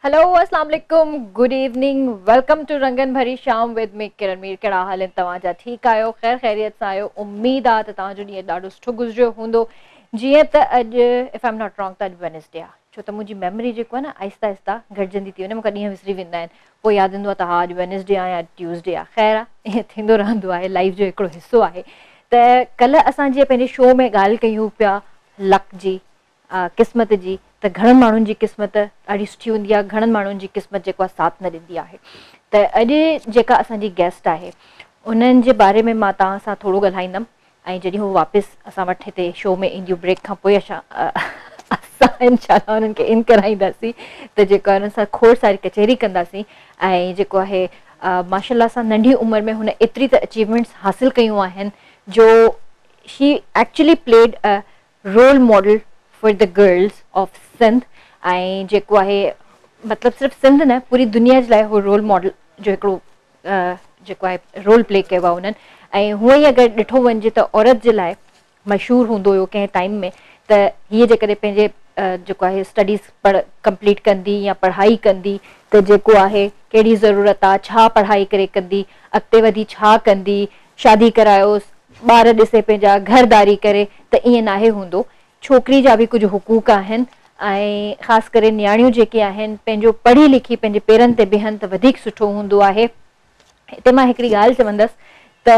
Hello اسلام عليڪم good evening welcome two رنگن ڀري شام ود مي ڪرن مير. ڪهڙا حال آهن توهان جا؟ ٺيڪ آهيو؟ خير خيريت سان آهيو؟ اميد آ ته توهان جو ڏينهن ڏاڍو سٺو گذريو هوندو. جيئن ته اڄ if I'm not wrong ته اڄ وينسڊي آ، ڇو ته منهنجي ميموري جيڪو آهي نه آهستي آهستي گهٽجندي ٿي وڃي، مون کان ڏينهن وسري ويندا آهن، پوء ياد ايندو آ ته ها اڄ وينسڊي آ يا اڄ ٽيوزڊي آ. خير آ، ائين ٿيندو رهندو آهي، لائيف جو هڪڙو حصو آهي. ته ڪلهه اسان جيئن پنهنجي شو ۾ ڳالهه ڪيون پيا لڪ جي، قسمت جي، ته گهڻن ماڻهن جي قسمت ڏاڍي سٺي هوندي آهي، گهڻن ماڻهن جي قسمت جيڪو آهي ساٿ نه ڏيندي آهي. ته اڄ جيڪا اسان جي گيسٽ آهي انهن جي باري ۾ مان توهان سان ٿورو ڳالهائيندم ۽ جڏهن هو واپس اسان وٽ هتي شو ۾ اينديون بريڪ کان پوء اسان انشاء الله انهن کي ان ڪرائينداسين ته جيڪو آهي انهن سان کوڙ ساري ڪچهري ڪنداسين. ۽ جيڪو آهي ماشاء الله سان ننڍي عمر ۾ هن ايتري ته اچيومينٽس حاصل ڪيون آهن جو she actually played a role model for the girls of Sindh ۽ جيڪو آهي مطلب صرف سنڌ نه پوري دنيا جي لاء هو رول ماڊل جو هڪڙو جيڪو آهي رول پلي ڪيو آهي انهن. ۽ هونئن ئي اگر ڏٺو وڃجي ته عورت جي لاء مشهور هوندو هيو ڪنهن ٽائيم ۾ ته هيء جيڪڏهن پنهنجي جيڪو آهي اسٽڊيز پڙ ڪمپليٽ ڪندي يا پڙهائي ڪندي ته جيڪو آهي ڪهڙي ضرورت آ، ڇا پڙهائي ڪري ڪندي، اڳتي وڌي ڇا ڪندي، شادي ڪرايوس، ٻار ڏسي پنهنجا، گهر داري ڪري، ته ائين ناهي هوندو. ڇوڪري جا به ڪجهه حقوق آهن ۽ خاص ڪري نياڻيون جيڪي آهن پنهنجو پڙهي لکي پنهنجي پيرن تي بيهن ته وڌيڪ سٺو هوندو آهي. هتي مان هڪڙي ڳالهه چوندس ته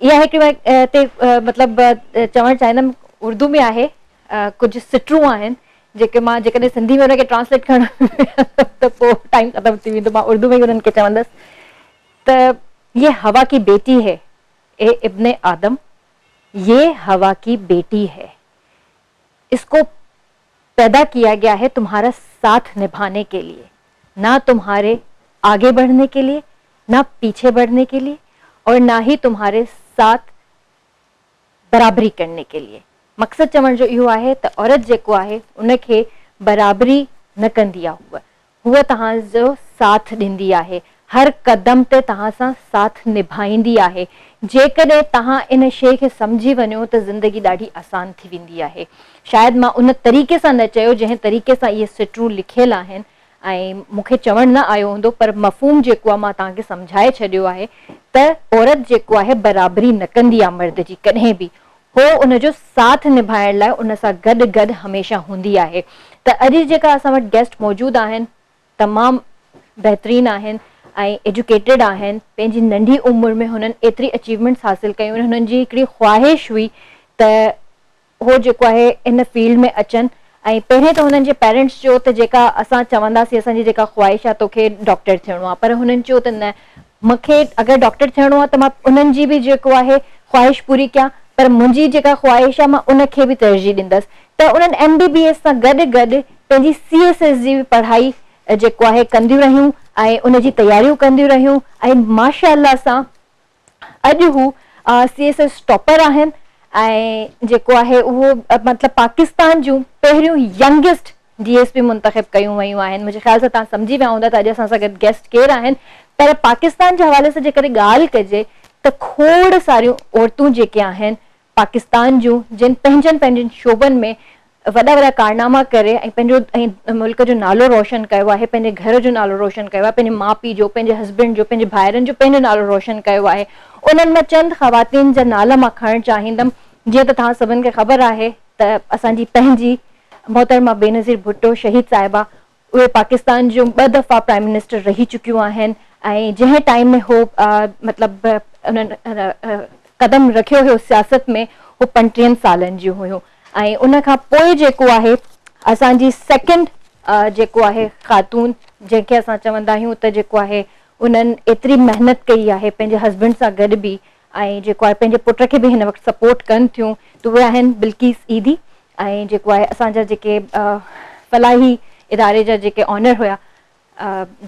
اها هڪڙي مان هتي مطلب چوڻ چاهيندم، اردو ۾ آهي، ڪجهه سٽرون آهن جيڪي مان جيڪڏهن سنڌي ۾ ان کي ٽرانسليٽ ڪرڻ ته پوء ٽائيم ختم ٿي ويندو، مان اردو ۾ ئي انهن کي چوندس ته يه حوا ڪي بيٽي هي اي ابن آدم، يه حوا ڪي بيٽي هي، اس ڪو پيدا ڪيا گيا هي تمهارا ساٿ نڀاني ڪي ليي، نا تمهاري آگي بڙهني ڪي ليي، نا پيڇي بڙهني ڪي ليي اور نا هي تمهاري ساٿ برابري ڪرني ڪي ليي. مقصد چوڻ جو اهو آهي ته عورت جيڪو آهي ان کي برابري نه ڪندي آ، هوء هوء توهان جو ساٿ ڏيندي آهي، هر قدم تي توهان سان ساٿ نڀائيندي آهي. جيڪڏهن توهان ان شيء کي سمجهي وڃو ته زندگي ڏاڍي آسان ٿي ويندي آهي. شايد مان ان طريقي سان نه چيو جنهن طريقي سان اهي سٽرون لکيل آهن ۽ مون کي چوڻ نه آيو هوندو، پر مفهوم جيڪو آهي مان توهان کي سمجهائي ڇڏيو آهي ته عورت جيڪو آهي برابري نه ڪندي آهي مرد جي ڪڏهن به، هو ان جو ساٿ نڀائڻ لاء ان سان گڏ گڏ هميشه هوندي آهي. ته اڄ جيڪا اسان وٽ گيسٽ موجود آهن تمام بهترين آهن ۽ ايجوڪيٽيڊ آهن، پنهنجي ننڍي عمر ۾ هنن ايتري اچيومينٽس حاصل ڪيون آهن، هنن جي هڪڙي خواهش هئي ته هو جيڪو آهي ان فيلڊ ۾ اچن ۽ پهرين ته هنن جي پيرنٽس چيو ته جيڪا اسان چونداسين اسان جي جيڪا خواهش آهي توکي ڊاڪٽر ٿيڻو آهي، پر هنن چيو ته نه مون کي اگر ڊاڪٽر ٿيڻو آهي ته مان انهن جي به جيڪو آهي خواهش پوري ڪيان، پر منهنجي جيڪا خواهش آهي مان ان کي به ترجيح ڏيندس. ته انهن ايم بي بي ايس سان گڏ گڏ پنهنجي سي ايس ايس جي به پڙهائي جيڪو آهي ڪنديون رهيون ۽ ان جي تياريون ڪنديون رهيون ۽ ماشاء الله سان اڄ هو سي ايس ايس ٽاپر آهن ۽ جيڪو آهي اهو مطلب پاڪستان جون پهريون ينگيسٽ ڊي ايس پي منتخب ڪيون ويون آهن. منهنجي خيال سان توهان سمجهي ويا هوندا ته اڄ اسان سان گڏ گيسٽ ڪير آهن، پر پاڪستان جي حوالي سان جيڪڏهن ڳالهه ڪجي ته کوڙ ساريون عورتون جيڪي آهن پاڪستان جون جن پنهنجن پنهنجن شعبن ۾ وڏا وڏا ڪارناما ڪري ۽ پنهنجو ۽ ملڪ جو نالو روشن ڪيو آهي، پنهنجي گهر جو نالو روشن ڪيو آهي، پنهنجي ماء پيء جو، پنهنجي هسبينڊ جو، پنهنجي ڀائرن جو پنهنجو نالو روشن ڪيو آهي. انهن مان چند خواتين جا نالا مان کڻڻ چاهيندم. جيئن ته توهان سڀن کي خبر آهي ته اسان جي پنهنجي محترمه بينظير ڀٽو شهيد صاحبه اهي پاڪستان جون ٻه دفعا پرائم منسٽر رهي چڪيون آهن ۽ جنهن ٽائيم ۾ هو مطلب انهن قدم رکيو هيو سياست ۾ هو 35 سالن جون هيون ۽ ان کان پوء جيڪو آهي اسان جي سيڪنڊ جيڪو آهي خاتون جنهن کي اسان چوندا آهيون ته جيڪو آهي انهن ايتري محنت ڪئي آهي پنهنجي هسبينڊ سان گڏ به ۽ جيڪو آهي پنهنجي پٽ کي به هن وقت سپورٽ ڪن ٿيون ته اهي آهن بلقيس ايڌي ۽ جيڪو آهي اسان جا جيڪي فلاحي اداري جا جيڪي آنر هيا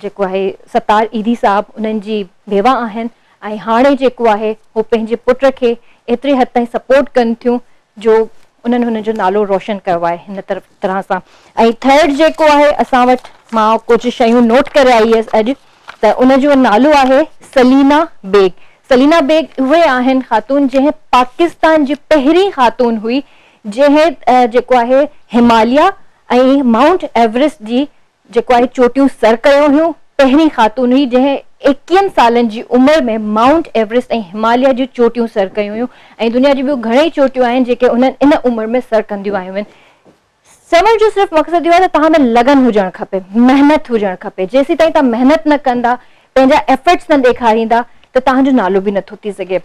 جيڪو آهي ستار ايڌي صاحب انهن جي بيوه آهن ۽ هاڻي جيڪو آهي هو پنهنجي پٽ کي ايتري حد تائين سپورٽ ڪن ٿيون جو انهن هن جو نالو روشن ڪيو آهي هن طرح سان. ۽ ٿرڊ جيڪو آهي اسان وٽ مان ڪجهه شيون نوٽ ڪري آئي هيس اڄ ته ان جو نالو آهي سلينا بيگ. سلينا بيگ اهي آهن خاتون جنهن پاڪستان جي پهرين خاتون هئي جنهن جيڪو آهي هماليه ۽ مائونٽ ايورسٽ جي جيڪو آهي چوٽيون سر ڪيو هيون. پهرين خاتون هئي جنهن ايڪيهن سالن جي عمر ۾ مائونٽ ايورسٽ ۽ هماليه جون چوٽيون سر ڪيون هيون ۽ دنيا جون ٻيون گهڻئي چوٽيون آهن جيڪي انهن ان عمر ۾ سر ڪنديون آيون آهن. چوڻ جو صرف مقصد اهو آهي ته توهان ۾ لگن هجڻ کپي، محنت هجڻ کپي، جيسيتائين توهان محنت نه ڪندا، پنهنجا ايفرٽس نه ڏيکاريندا ته توهان جو نالو به نٿو ٿي سگهي.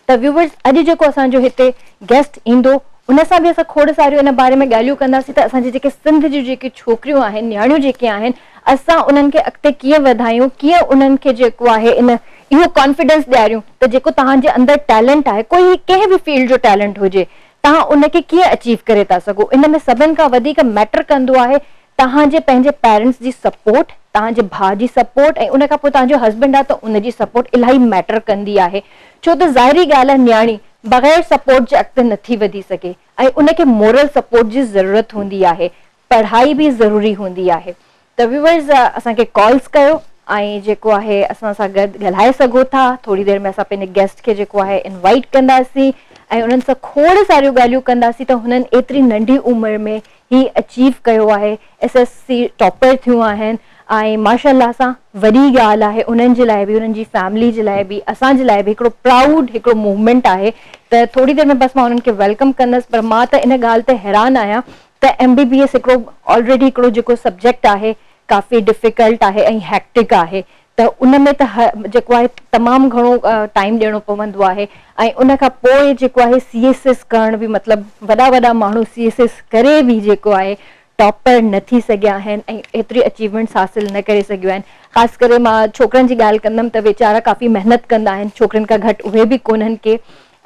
ته ويوورز اڄ جيڪو اسان جو هتي گيسٽ ايندو ان سان به اسان کوڙ ساريون ان باري ۾ ڳالهيون ڪنداسين ته اسان جي جيڪي سنڌ جون جيڪي ڇوڪريون آهن نياڻيون جيڪي آهن اسان انهن کي اڳتي ڪيئن وڌايون ڪيئن انهن کي جيڪو آهي ان اهو ڪانفيڊنس ڏياريون ته جيڪو توهان جي اندر ٽيلنٽ آهي ڪوئي ڪنهن به فيلڊ جو ٽيلنٽ هجي توهان ان کي ڪيئن اچيو ڪري ٿا سگهو ان ۾ سڀن کان وڌيڪ ميٽر ڪندو آهي توهان جي پنهنجي پيرنٽس جي سپورٽ، توهان جي ڀاء جي سپورٽ ۽ ان کان پوء توهان جو هسبنڊ آهي ته ان جي سپورٽ الاهي ميٽر ڪندي آهي ڇو ته ظاهري ڳالهه آهي نياڻي بغير سپورٽ جي اڳتي نٿي وڌي سگهي ۽ ان کي مورل سپورٽ جي ضرورت هوندي آهي پڙهائي به ضروري هوندي آهي ته ويوئرز اسان کي ڪالز ڪيو ۽ جيڪو آهي اسان سان گڏ ڳالهائي سگهو ٿا ٿوري دير ۾ اسان پنهنجي گيسٽ کي جيڪو آهي انوائيٽ ڪنداسين ۽ انهن سان کوڙ ساريون ڳالهيون ڪنداسين ته هنن ايتري ننڍي عمر ۾ هي اچيو ڪيو آهي ايس ايس سي ٽاپر ٿيون آهن ۽ ماشاء الله سان وڏي ڳالهه آهي انهن جي لاء به انهن جي فيملي جي لاء به اسان جي لاء به هڪڙو پرائوڊ هڪڙو موومينٽ آهي ته ٿوري دير ۾ بس مان انهن کي welcome ڪندس پر مان ته ان ڳالهه تي حيران آهيان ته ايم بي بي ايس هڪڙو آلريڊي هڪڙو جيڪو سبجيڪٽ آهي ڪافي ڊفيڪلٽ آهي ۽ هيڪٽڪ آهي ته ان ۾ ته جيڪو آهي تمام گهڻو ٽائيم ڏيڻو پوندو آهي ۽ ان کان پوء جيڪو آهي سي ايس ايس ڪرڻ به مطلب وڏا وڏا ماڻهو سي ايس ايس ڪري به جيڪو آهي ٽاپر نه ٿي سگهيا آهن ۽ ايتري اچيومينٽس حاصل نه ڪري سگهيون آهن خاص ڪري مان ڇوڪرن جي ڳالهه ڪندم ته ويچارا ڪافي محنت ڪندا آهن ڇوڪرين کان گهٽ اهي به ڪونهن ڪي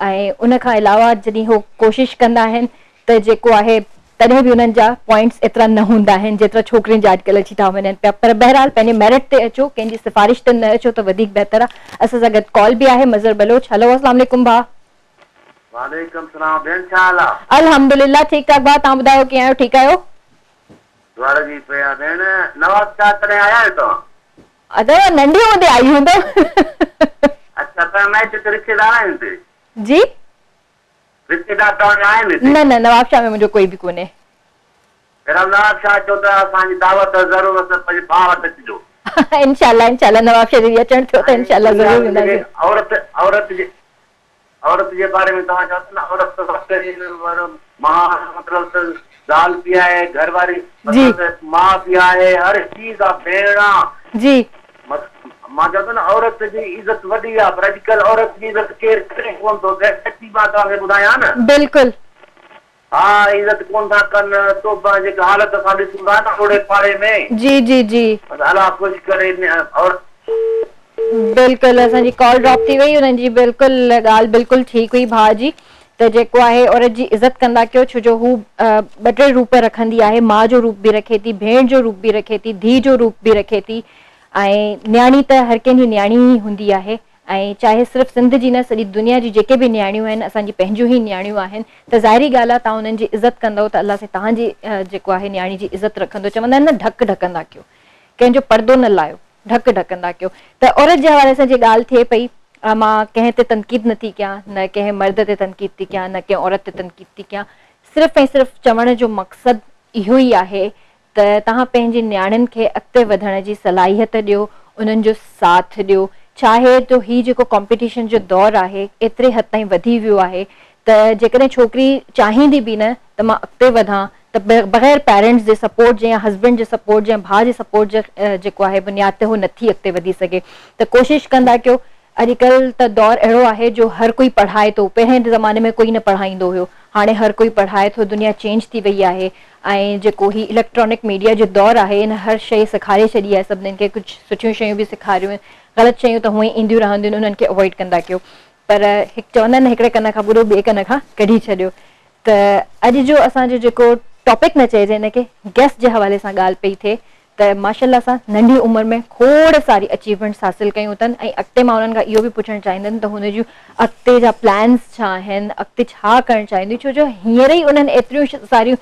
۽ ان کان علاوه جڏهن هو ڪوشش ڪندا آهن ته جيڪو آهي تڏهن به انهن جا پوائنٽس ايترا نه هوندا آهن جيترا ڇوڪرين جا اڄڪلهه اچي ٿا وڃن پيا پر بهرحال پنهنجي ميرٽ تي اچو ڪنهن جي سفارش تي نه اچو ته وڌيڪ بهتر آهي اسان سان گڏ ڪال به آهي مظهر بلوچ هلو اسلام عليڪم ڀاء. وعليڪم سلام ڀيڻ ڇا حال آ. الحمدلله ٺيڪ ٺاڪ ڀاء توهان ٻڌايو ڪيئن آهيو ٺيڪ آهيو. دعا لڳي پئي آ ڀيڻ نواب شاهه ڪڏهن آيا آهيو توهان. ادا ننڍي هوندي آئي هوندم. اڇا توهان مائٽ ته رشتيدار آهن اتي. جي. رشتيدار توهان جا آهن هتي؟ نه نه نوابشاهه ۾ منهنجو ڪوئي به ڪونهي. بهرحال نوابشاهه اچو ته اسان جي دعوت ضرور اسان پنهنجي ڀاء وٽ اچجو. انشاء الله انشاء الله نوابشاهه جڏهن اچڻ ٿيو ته انشاء الله ضرور وينداسين. عورت عورت جي عورت جي باري ۾ توهان چئو ٿا نه عورت ته واقعي مهان مطلب ته زال به آهي گهر واري مطلب ته ماء به آهي هر چيز آ ڀيڻ آ. جي. مان چوان ٿو نه عورت جي عزت وڏي آ پر اڄڪلهه عورت جي عزت ڪير ڪري ڪونه ٿو سچي مان توهان کي ٻڌايان نه. بلڪل. ها عزت ڪونه ٿا ڪن توبه جيڪا حالت اسان ڏسون ٿا نه اوڙي پاڙي ۾. جي جي جي. بس الله خوش ڪري عورت. بلڪل اسان جي ڪال ڊراپ ٿي وئي انهن جي بلڪل ڳالهه بلڪل ٺيڪ هئي ڀاء جي ته جيڪو آهي عورت جي عزت ڪندا ڪيو ڇو جو هو ٻه ٽي روپ رکندي آهي ماء جو روپ به رکي ٿي ڀيڻ جو روپ به رکي ٿي ڌيء جو روپ به رکي ٿي ۽ نياڻي ته هر ڪنهن جي نياڻي ئي هوندي آهي ۽ چاهي صرف سنڌ جي نه سڄي دنيا جي جيڪي به نياڻيون آهن اسان جي پنهنجون ئي نياڻيون آهن ته ظاهري ڳالهه آهي توهان انهن جي عزت ڪندؤ ته الله سائين توهان جي جيڪو آهي نياڻي جي عزت رکندو چوندا آهن نه ڍڪ ڍڪندا ڪيو ڪنهن جو پردو نه لاهيو ڍڪ ڍڪندا ڪيو ته عورت جي حوالي سان جي ڳالهه ٿئي پئي مان ڪنهن تي تنقيد نه ٿي ڪيان نه ڪنهن مرد تي تنقيد ٿي ڪيان نه ڪنهن عورت تي تنقيد ٿي ڪيان صرف ۽ صرف چوڻ جو مقصد اهو ئي آهي ته توهان پنهنجي نياڻين کي اڳتي وڌڻ جي صلاحيت ڏيو، انهن جو ساٿ ڏيو. ڇاهي ته هي جيڪو ڪامپيٽيشن جو دور آهي ايتري حد تائين وڌي ويو آهي ته جيڪڏهن ڇوڪري چاهيندي به نه ته مان اڳتي وڌان ته بغير پيرنٽس جي سپورٽ جي يا هسبينڊ جي سپورٽ جي يا ڀاء جي سپورٽ جي جيڪو آهي بنياد تي هو نٿي اڳتي وڌي سگهي ته ڪوشش ڪندا ڪيو اڄڪلهه ته دور اهڙو آهي جو هر ڪوئي پڙهائي ٿو، پهرين زماني ۾ ڪوئي نه پڙهائيندو هيو، هاڻي هر ڪوئي پڙهائي ٿو، دنيا چينج ٿي وئي آهي ۽ جيڪو هي اليڪٽرانڪ ميڊيا جو دور آهي ان هر شيء سيکاري ڇڏي آهي سڀنين کي، ڪجهه سٺيون شيون به سيکاريون آهن، غلط شيون ته هونئن ئي اينديون رهنديون آهن انهن کي اوائڊ ڪندا ڪيو پر هڪ چوندا آهن نه هڪڙي ڪن کان ٻڌو ٻئي ڪن کان ڪڍي ڇڏيو ته اڄ جو اسان جو جيڪو ٽاپڪ نه چئجي ان کي گيسٽ جي حوالي سان ڳالهه پئي ٿئي ته ماشاءالله سان ننڍي عمر ۾ کوڙ ساري اچيومينٽس حاصل ڪيون اٿن ۽ اڳتي مان انهن کان اهو به پڇڻ چاهيندم ته هن جون اڳتي جا پلانس ڇا آهن اڳتي ڇا ڪرڻ چاهينديون ڇو جو هينئر ئي انهن ايتريون ساريون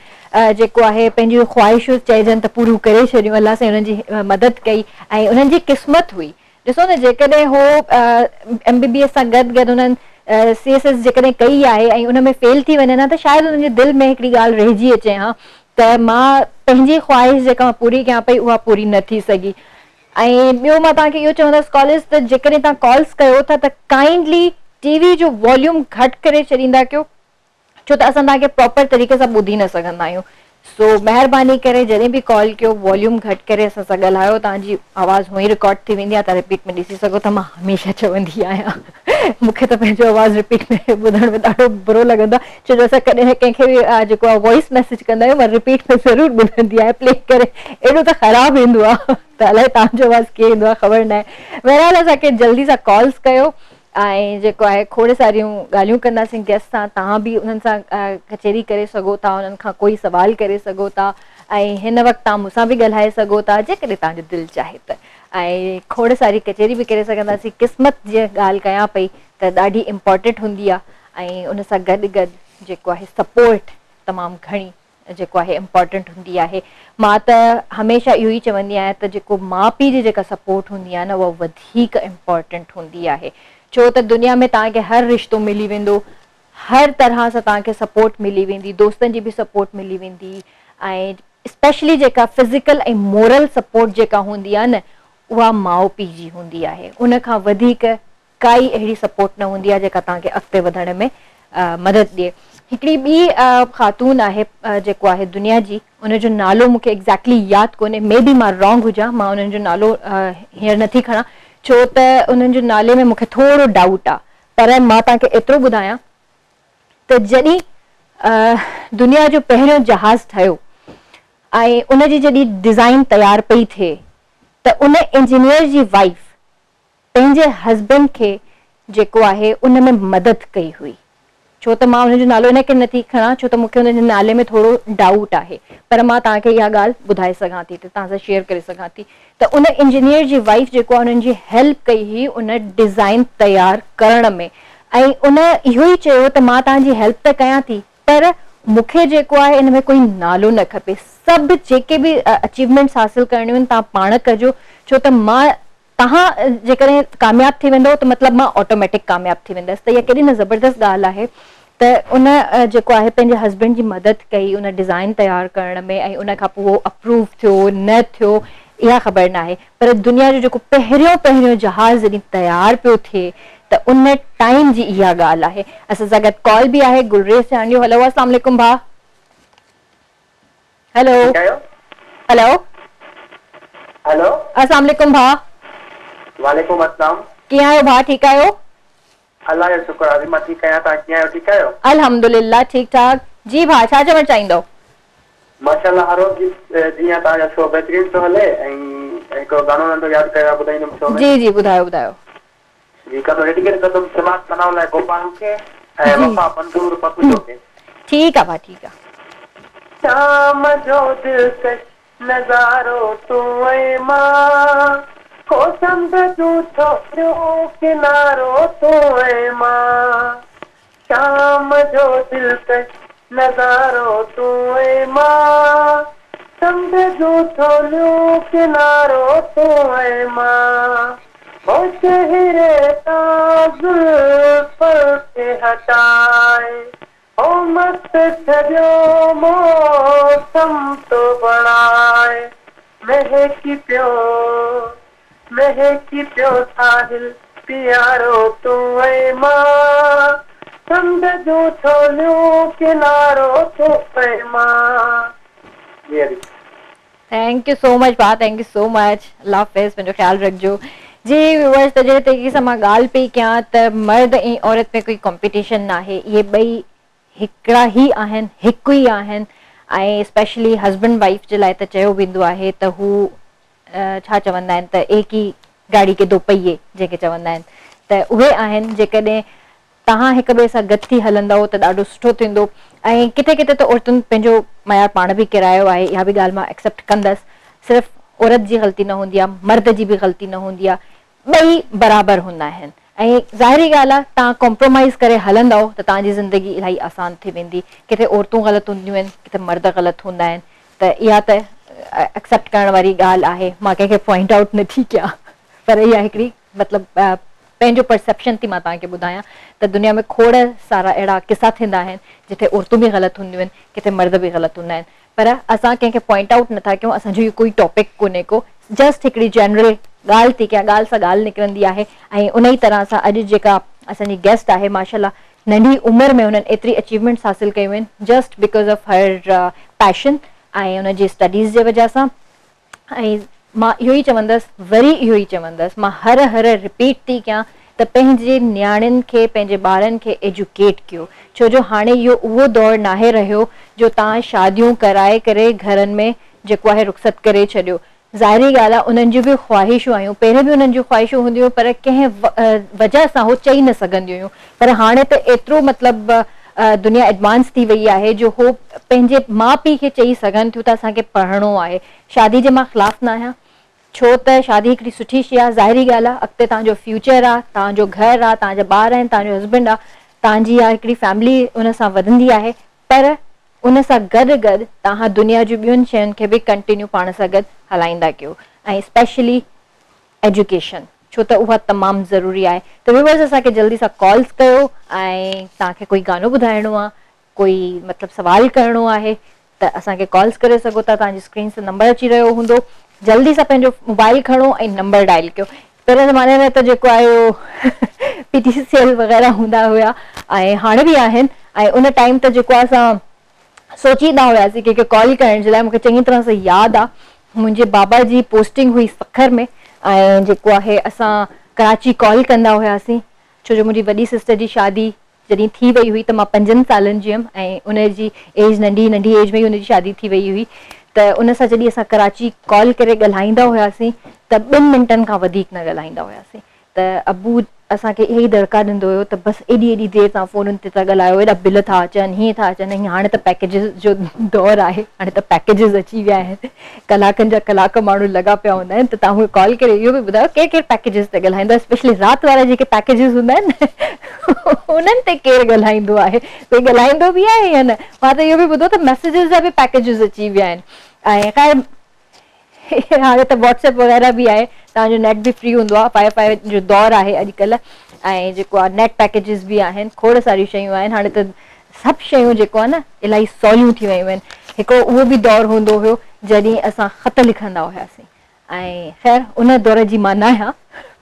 جيڪو آهي پنهنجون خواهشون چئجن ته پوريون ڪري ڇڏيون الله سائين انهن جي مدد ڪئي ۽ انهن جي قسمت هئي ڏسو نه جيڪڏهن هو ايم بي بي ايس سان گڏ گڏ انهن سي ايس ايس جيڪڏهن ڪئي آهي ۽ ان ۾ فيل ٿي وڃن ها ته شايد انهن جي دل ۾ هڪڙي ڳالهه رهجي اچي ها ته مان پنهنجي خواهش جيڪا مان پوري ڪيان پئي اها پوري نه ٿي سگهي. ۽ ٻيو مان توهان کي اهو چوندس ڪالرز ته جيڪڏهن توهان ڪالز ڪيو ٿا ته ڪائنڊلي ٽي وي جو واليوم گهٽ ڪري ڇڏيندا ڪيو ڇو ته اسان توهان کي پراپر طريقي سان ٻڌي نه سگهندا آهيون سو مهرباني ڪري جڏهن به ڪال ڪيو واليوم گهٽ ڪري اسان سان ڳالهايو توهان جي آواز هونئن ئي رڪارڊ ٿي ويندي آهي توهان رپيٽ ۾ ڏسي سگهو ٿا مان هميشه چوندي آهيان مون کي ته پنهنجو آواز رپيٽ ۾ ٻڌڻ ۾ ڏاڍو برو لڳندو آهي ڇو جو اسان ڪڏهن ڪنهن کي به جيڪو آهي وائس ميسيج ڪندا آهيون مان رپيٽ ۾ ضرور ٻڌندي آهيان پلي ڪري ايڏو ته خراب ايندو آهي ته الائي توهان جو آواز ڪيئن ايندو آهي خبر ناهي بهرحال اسان کي جلدي سان ڪالز ڪيو ۽ جيڪو آهي کوڙ ساريون ڳالهيون ڪنداسين گيسٽ سان توهان به انهن سان ڪچهري ڪري سگهو ٿا انهن کان ڪوئي سوال ڪري سگهو ٿا ۽ هن وقت توهان مون سان به ڳالهائي سگهو ٿا جيڪڏهن توهان جو دل چاهي ته ۽ کوڙ ساري ڪچهري به ڪري سگهنداسين قسمت جي ڳالهه ڪيان پئي ته ڏاڍي امپارٽنٽ هوندي آهي ۽ ان سان گڏ گڏ جيڪو آهي سپورٽ تمام گهڻي جيڪو آهي امپارٽنٽ هوندي آهي مان ته هميشه اهو ئي چوندي آهيان ته جيڪو ماء پيء جي جيڪا سپورٽ هوندي آهي نه اها وڌيڪ امپارٽنٽ هوندي آهي ڇو ته دنيا ۾ توهان کي هر رشتو ملي ويندو هر طرح سان توهان کي سپورٽ ملي ويندي دوستن جي به سپورٽ ملي ويندي ۽ اسپيشلي جيڪا فزيڪل ۽ مورل سپورٽ جيڪا هوندي آهي نه اها ماء پيء جي هوندي آهي ان کان وڌيڪ ڪائي اهڙي سپورٽ نه هوندي آهي جيڪا توهان کي اڳتي وڌڻ ۾ مدد ڏئي. هڪڙي ٻي خاتون آهي جيڪو آهي دنيا جي ان جو نالو مون کي ايگزيڪٽلي ياد ڪونهي مي بي مان رانگ هجان مان انهن جو نالو هينئر نٿي کڻان ڇو ته انهن جو نالي ۾ مون کي ٿورو ڊائوٽ آهي پر مان توهان کي ايترو ٻڌايان ته جڏهن دنيا جو پهريون جهاز ٺهيو ۽ ان جي جڏهن ڊزائين تيار پئي ٿئي ته ان انجنيئر جي وائيف پنهنجي هسبينڊ کي جيڪو آهي ان ۾ مدد ڪئي هئي ڇو ته مان ان جو نالو ان ڪري نٿي کڻان ڇو ته مون کي ان جي نالي ۾ ٿورو ڊائوٽ آهي پر مان توهان کي اها ڳالهه ٻڌائي سگهان ٿي ته توهان سان شيئر ڪري سگهان ٿي ته ان انجنيئر جي وائيف جيڪو آهي انهن جي هيلپ ڪئي هئي ان ڊزائين تيار ڪرڻ ۾ ۽ ان اهو ئي چيو ته مان توهان جي هيلپ ته ڪيان ٿي پر مون کي جيڪو آهي ان ۾ ڪوئي نالو نه کپي سڀ جيڪي به اچيومينٽس حاصل ڪرڻيون آهن توهان پاڻ ڪجو ڇو ته مان توهان جيڪڏهن ڪامياب ٿي ويندؤ ته مطلب مان آٽوميٽڪ ڪامياب ٿي ويندس ته اها ڪيڏي نه زبردست ڳالهه آهي ته ان جيڪو آهي پنهنجي هسبينڊ جي مدد ڪئي ان ڊزائين تيار ڪرڻ ۾ ۽ ان کان پوء اهو اپروو ٿيو نه ٿيو اها خبر ناهي پر دنيا جو جيڪو پهريون پهريون جهاز جڏهن تيار پيو ٿئي ته ان ٽائيم جي اها ڳالهه آهي اسان سان گڏ ڪال به آهي گلريز چانڊيو هلو السلام عليڪم ڀاء. هيلو هيلو هيلو السلام عليڪم ڀاء. وعليڪم السلام. ڪيئن آهيو ڀاء ٺيڪ آهيو. الله جو شڪر آهي مان ٺيڪ آهيان توهان ڪيئن آهيو ٺيڪ آهيو. الحمدلله ٺيڪ ٺاڪ جي ڀاء ڇا چوڻ چاهيندؤ. ماشاءالله هر روز جي جيئن توهان جو شو بهترين ٿو هلي ۽ هڪڙو گانو ننڍو ياد ڪيو آهي ٻڌائيندم شو ۾. جي جي ٻڌايو ٻڌايو. جي گانو ڊيڊيڪيٽ ڪندم سماج ثناء الله گوپانگ کي ۽ وفا منظور پتوجو کي. ٺيڪ آ ڀاء ٺيڪ آ. شام جو دلڪش نظارو تون ۽ مان ڪو سمنڊ جون ڇوليون ڪنارو تون ۽ مان شام جو دلڪش نظارو تون ۽ مان سمنڊ جون ڇوليون ڪنارو تون ۽ مان هو چهري تان زلفن کي هٽائي هو مست ڇڏيو موسم تو بڻائي مهڪي پيو مهڪي پيو ساحل پيارو تون ۽ مان سمنڊ جون ڇوليون ڪنارو تون ۽ مان. جي ادي. Thank you سو مچ ڀاء thank you سو مچ الله حافظ پنهنجو خيال رکجو جي ويوئرس ته جهڙي طريقي سان مان ڳالهه پئي ڪيان ته مرد ۽ عورت ۾ ڪوئي ڪمپيٽيشن ناهي اهي ٻئي هڪڙا ئي آهن هڪ ئي آهن ۽ اسپيشلي هسبنڊ وائيف جي لاء ته چيو ويندو آهي ته هو ڇا چوندا آهن ته ايڪ ئي گاڙي ڪي دو پهيي جنهن کي چوندا آهن ته اهي آهن جيڪڏهن توهان هڪ ٻئي سان گڏ ٿي هلندؤ ته ڏاڍو سٺو ٿيندو ۽ ڪٿي ڪٿي ته عورتن پنهنجو معيار پاڻ به ڪيرايو آهي اها به ڳالهه مان ايڪسيپٽ ڪندس صرف عورت جي غلطي نه هوندي آهي مرد جي به غلطي نه هوندي آهي ٻئي برابر هوندا آهن ۽ ظاهري ڳالهه آهي توهان ڪمپرومائيز ڪري هلندؤ ته توهان جي زندگي الاهي آسان ٿي ويندي ڪٿي عورتون غلط هونديون آهن ڪٿي مرد غلط هوندا آهن ته اها ته ايڪسيپٽ ڪرڻ واري ڳالهه آهي مان ڪنهن کي پوائنٽ آئوٽ نه ٿي ڪيان پر اها هڪڙي مطلب پنهنجو پرسيپشن ٿي مان توهان کي ٻڌايان ته دنيا ۾ کوڙ سارا اهڙا قصا ٿيندا آهن جتي عورتون به غلط هونديون آهن ڪٿي مرد به غلط هوندا آهن پر اسان ڪنهن کي پوائنٽ آئوٽ نٿا ڪيون، اسان جو اهو ڪوئي ٽاپڪ ڪونهي ڪو، جسٽ هڪڙي جنرل ڳالهه ٿي ڪيان، ڳالهه سان ڳالهه نڪرندي آهي ۽ ان ئي طرح سان اڄ جيڪا اسان جي گيسٽ آهي ماشاءالله ننڍي عمر ۾ هنن ايتري اچيومينٽس حاصل ڪيون آهن just because of her passion ۽ ان جي اسٽڊيز جي وجه سان ۽ مان اهو ئي چوندس وري اهو ئي چوندس مان هر هر رپيٽ ٿي ڪيان ته پنهنجي نياڻين کي پنهنجي ٻارن کي ايجوڪيٽ ڪيو ڇو جو هاڻي اهو اهو دور ناهي رهيو جو توهان شاديون ڪرائي ڪري گهرن ۾ جيڪو آهي رخصت ڪري ڇڏيو ظاهري ڳالهه آهي انهن جون به خواهشون آهيون پهرين به انهن جون خواهشون هونديون هيون پر ڪنهن وجهه سان هو چئي نه سگهنديون هيون پر هاڻي ته ايترو مطلب دنيا ايڊوانس ٿي وئي آهي جو هو پنهنجي ماء پيء کي چئي سگهن ٿيون ته اسان کي پڙهڻو آهي. شادي جي مان خلاف نه آهيان ڇو ته شادي هڪڙي سٺي شيء آهي ظاهري ڳالهه آهي اڳتي توهان جو فيوچر آهي توهان جو گهر آهي توهان جا ٻار آهن توهان جو هسبينڊ آهي توهان جي اها هڪڙي فيملي ان سان وڌندي آهي پر ان سان گڏ گڏ توهان دنيا جون ٻين شين کي به ڪنٽينيو پاڻ سان گڏ هلائيندا ڪيو ۽ اسپيشلي ايجوڪيشن ڇو ته اها تمام ضروري آهي ته ويوئرز اسان کي جلدي سان ڪالز ڪيو ۽ توهان کي ڪوئي گانو ٻڌائڻو آهي ڪوئي مطلب سوال ڪرڻو آهي ته اسان کي ڪالز ڪري سگهو ٿا توهان جي اسڪرين تي نمبر اچي رهيو هوندو جلدي سان پنهنجو موبائل کڻو ۽ نمبر ڊائل ڪيو پهرين زماني ۾ ته جيڪو آهي اهو پي ٽي سي ايل وغيره هوندا هيا ۽ هاڻي به آهن ۽ ان ٽائيم ته جيڪو آهي اسان سوچيندا هياسين ڪنهن کي ڪال ڪرڻ جي لاء مون کي چڱي طرح سان ياد آ منهنجي بابا جي پوسٽنگ هئي سکر ۾ ۽ جيڪو آهي اسان ڪراچي ڪال ڪندا هياسين ڇو جو منهنجي وڏي سسٽر جي شادي جڏهن ٿي وئي هئي ته مان پنجن سالن جي هيم ۽ ان جي ايج ننڍي ننڍي ايج ۾ ئي ان جي شادي ٿي وئي هئي ته ان سان جڏهن اسان ڪراچي ڪال ڪري ڳالهائيندا هياسين ته ٻن منٽن کان وڌيڪ نه ڳالهائيندا هياسين ته ابو اسان کي اهي ئي دڙڪا ڏيندو هيو ته بس ايڏي ايڏي دير توهان فونن تي ٿا ڳالهايو ايڏا بل ٿا اچن هيئن ٿا اچن ۽ هاڻي ته پيڪيجز جو دور آهي هاڻي ته پيڪيجز اچي ويا آهن ڪلاڪن جا ڪلاڪ ماڻهو لڳا پيا هوندا آهن ته توهان مون کي ڪال ڪري اهو به ٻڌايو ڪير ڪير پيڪيجز تي ڳالهائيندو آهي اسپيشلي رات وارا جيڪي پيڪيجز هوندا آهن انهن تي ڪير ڳالهائيندو آهي ڪوئي ڳالهائيندو به آهي يا نه مان ته اهو به ٻڌو ته ميسيجز جا به پيڪيجز اچي ويا آهن ۽ خير هاڻي ته واٽس ايپ وغيره به آهي توهان جو نيٽ به فري هوندو آهي وائي فائي جو دور آهي اڄڪلهه ۽ جيڪو آهي نيٽ پيڪيجز به آهن کوڙ ساريون شيون آهن هاڻي ته سڀ شيون جيڪو آهي نه الاهي سوليون ٿي ويون آهن هڪڙو اهو به دور هوندو هيو جڏهن اسان خط لکندا هياسين ۽ خير ان دور جي مان نه آهيان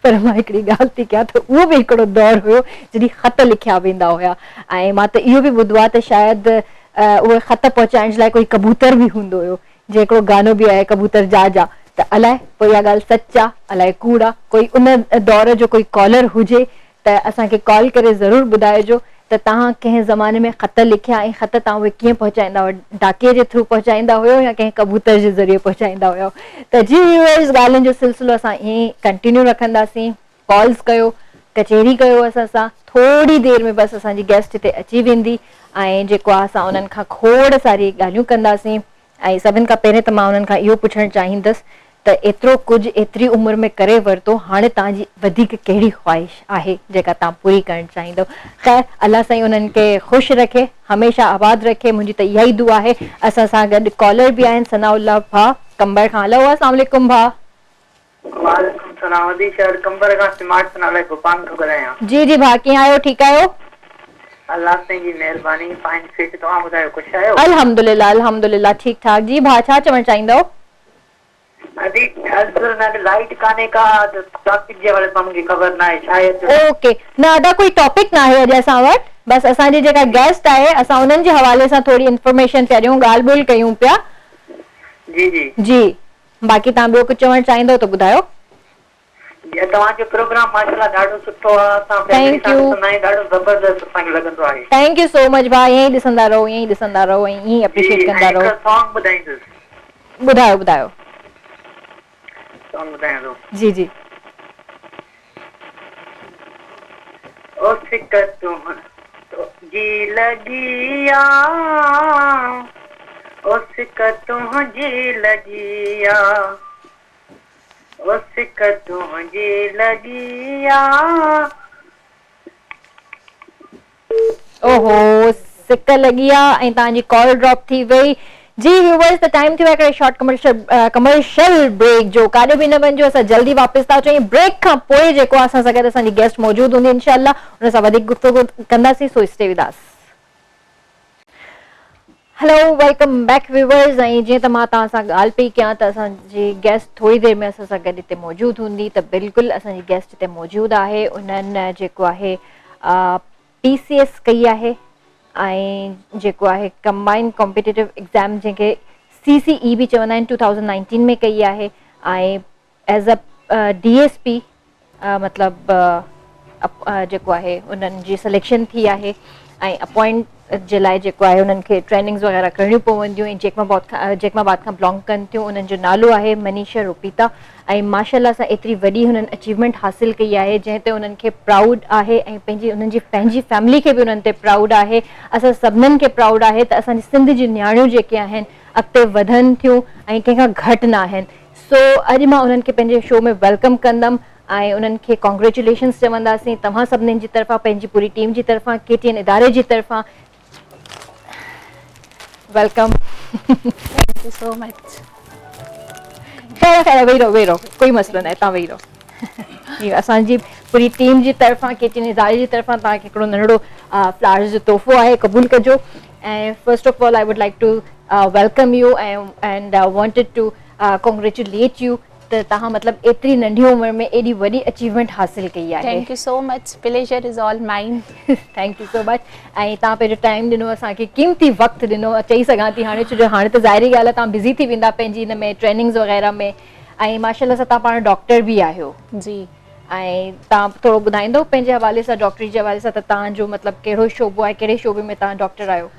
پر مان هڪڙي ڳالهه ٿي ڪيان ته اهو به هڪڙو دور هيو جڏهن خط لکيا ويندا هيا ۽ مان ته اهو به ٻڌو آهي ته شايد اهي خط پهچائڻ جي لاء ڪوئي ڪبوتر به هوندو هيو جيئن هڪڙو گانو به آهي ڪبوتر جا جا ته الائي پوء اها ڳالهه سچ آ الائي ڪوڙ آ ڪوئي ان دور جو ڪوئي ڪالر هجي ته اسان کي ڪال ڪري ضرور ٻڌائجو ته توهان ڪنهن زماني ۾ خط لکيا ۽ خط توهان اهي ڪيئن پهچائيندا هئا ڊاڪي جي ٿرو پهچائيندا هيو يا ڪنهن ڪبوتر جي ذريعي پهچائيندا هيو ته جي ويوئرز ڳالهين جو سلسلو اسان ائين ئي ڪنٽينيو رکنداسين ڪالز ڪيو ڪچهري ڪيو اسان سان ٿوري دير ۾ بس اسان جي گيسٽ هتي اچي ويندي ۽ جيڪو آ اسان انهن کان کوڙ ساري ڳالهيون ڪنداسين ۽ سڀن کان پهرين ته مان انهن کان اهو پڇڻ چاهيندس ته ايترو ڪجهه ايتري عمر ۾ ڪري ورتو هاڻي توهان جي وڌيڪ ڪهڙي خواهش آهي جيڪا توهان پوري ڪرڻ چاهيندو خير الله سائين انهن کي خوش رکي هميشه آباد رکي منهنجي ته اها ئي دعا آهي اسان سان گڏ ڪالر به آهن ثناء الله ڀاء قمبر کان هلو السلام عليڪم ڀاء. وعليڪم السلام ادي شهر قمبر کان سماٽ ثناء الله گوپانگ ٿو ڳالهايان. جي جي ڀاء ڪيئن آهيو ٺيڪ آهيو. الله سائين جي مهرباني فائن فٽ توهان ٻڌايو خوش آهيو. الحمدلله الحمدلله ٺيڪ ٺاڪ جي ڀاء ڇا چوڻ چاهيندؤ. ادي اصل ۾ اڄ لائيٽ ڪانهي ڪا ته ٽاپڪ جي حوالي سان مونکي خبر ناهي شايد. اوڪي نه ادا ڪوئي ٽاپڪ ناهي اڄ اسان وٽ بس اسان جي جيڪا گيسٽ آهي اسان انهن جي حوالي سان ٿوري انفارميشن پيا ڏيون ڳالهه ٻولهه ڪيون پيا. جي جي. جي باقي توهان ٻيو ڪجهه چوڻ چاهيندؤ ته ٻڌايو. جي توهان جو پروگرام ماشاءالله ڏاڍو سٺو آ اسان فيملي thank سان يو. ڏسندا آهيون ڏاڍو زبردست اسان کي لڳندو آهي. Thank you سو مچ ڀاء ائين ئي ڏسندا رهو ائين ئي ڏسندا رهو ۽ ائين ئي جي اپريشيٽ ۽ ڪندا رهو. هڪ سانگ ٻڌائيندس. ٻڌايو ٻڌايو. سانگ ٻڌايان ٿو. جي جي. او سڪ تنهنجي لڳي آ او سڪ تنهنجي لڳي آ او سڪ تنهنجي لڳي آ. اوهو سڪ لڳي آ ۽ توهان جي ڪال ڊراپ ٿي وئي جي ويوئرز ته ٽائيم ٿيو آهي هڪڙي شارٽ ڪمرشل بريڪ جو ڪاڏي به نه وڃجو اسان جلدي واپس ٿا اچون ۽ بريڪ کان پوء جيڪو آهي اسان سان گڏ اسان جي گيسٽ موجود هوندي انشاء الله ان سان وڌيڪ گفتگو ڪنداسين so stay with us. Hello welcome back viewers ۽ جيئن ته مان توهان سان ڳالهه پئي ڪيان ته اسان جي گيسٽ ٿوري دير ۾ اسان سان گڏ هتي موجود هوندي ته بلڪل اسان جي گيسٽ هتي موجود آهي انهن جيڪو آهي پي سي ايس ڪئي آهي ۽ جيڪو آهي ڪمبائنڊ ڪمپيٽيٽو ايگزام جنهن کي سي سي اي به چوندا آهن 2019 ۾ ڪئي آهي ۽ as a D S P مطلب جيڪو آهي انهن جي سليڪشن ٿي آهي ۽ اپوائنٽ جي لاء جيڪو آهي انهن کي ٽريننگز وغيره ڪرڻيون پونديون ۽ جيڪب آباد کان جيڪب آباد کان بلانگ ڪن ٿيون انهن جو نالو آهي منيشا روپيتا ۽ ماشاء الله سان ايتري وڏي هنن اچيومينٽ حاصل ڪئي آهي جنهن تي انهن کي پرائوڊ آهي ۽ پنهنجي انهن جي پنهنجي فيملي کي به انهن تي پرائوڊ آهي اسان سڀنن کي پرائوڊ آهي ته اسان جي سنڌ جون نياڻيون جيڪي آهن اڳتي وڌن ٿيون ۽ ڪنهن کان گهٽ نه آهن سو اڄ مان انهن کي پنهنجي شو ۾ welcome ڪندم ۽ انهن کي ڪانگريچوليشنس چونداسين توهان سڀنين جي طرفان پنهنجي پوري ٽيم جي طرفان ڪي ٽي اين اداري جي طرفان welcome. Thank you so much. خير آ خير آ ويهي رهو ويهي رهو ڪوئي مسئلو ناهي توهان ويهي رهو اسان جي پوري ٽيم جي طرفان ڪي ٽي اين اداري جي طرفان توهان کي هڪڙو ننڍڙو فلاورز جو تحفو آهي قبول ڪجو ۽ first of all I would like to welcome you and wanted to congratulate you ته توهان مطلب ايتري ننڍي عمر ۾ ايڏي وڏي اچيومينٽ حاصل ڪئي آهي. Thank you so much pleasure is all mine. Thank you so much ۽ توهان پنهنجو ٽائيم ڏنو اسان کي قيمتي وقت ڏنو چئي سگهان ٿي هاڻي ڇو جو هاڻي ته ظاهري ڳالهه آهي توهان بزي ٿي ويندا پنهنجي ان ۾ ٽريننگز وغيره ۾ ۽ ماشاء الله سان توهان پاڻ ڊاڪٽر به آهيو. جي. ۽ توهان ٿورو ٻڌائيندو پنهنجي حوالي سان ڊاڪٽري جي حوالي سان ته توهان جو مطلب ڪهڙو شعبو آهي ڪهڙي شعبي ۾ توهان ڊاڪٽر آهيو.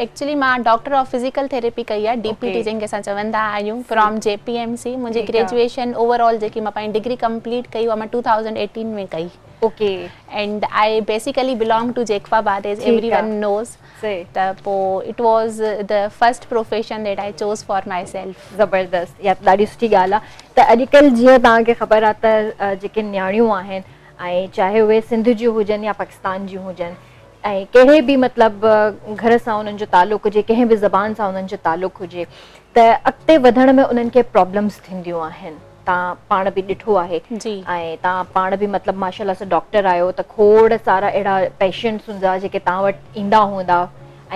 ايڪچولي مان ڊاڪٽر آف فزيڪل ٿيراپي ڪئي آهي ڊي پي ٽي جنهن کي اسان چوندا آهيون from J P M C منهنجي گريجوئيشن اوور آل جيڪي مان پنهنجي ڊگري ڪمپليٽ ڪئي اها مان 2018 ۾ ڪئي okay and I basically belong to Jacobabad as every one knows ته پو it was the first profession that I chose for myself. زبردست اها ته ڏاڍي سٺي ڳالهه آهي ته اڄڪلهه جيئن توهان کي خبر آهي ته جيڪي نياڻيون آهن ۽ چاهي اهي سنڌ جون هجن يا پاڪستان جون هجن ۽ ڪهڙي به مطلب گهر سان انهن جو تعلق هجي ڪنهن به زبان سان انهن جو تعلق هجي ته اڳتي وڌڻ ۾ انهن کي پرابلمس ٿينديون آهن توهان پاڻ به ڏٺو آهي ۽ توهان پاڻ به مطلب ماشاء الله سان ڊاڪٽر آهيو ته کوڙ سارا اهڙا پيشنٽس هوندا جيڪي توهان وٽ ايندا هوندا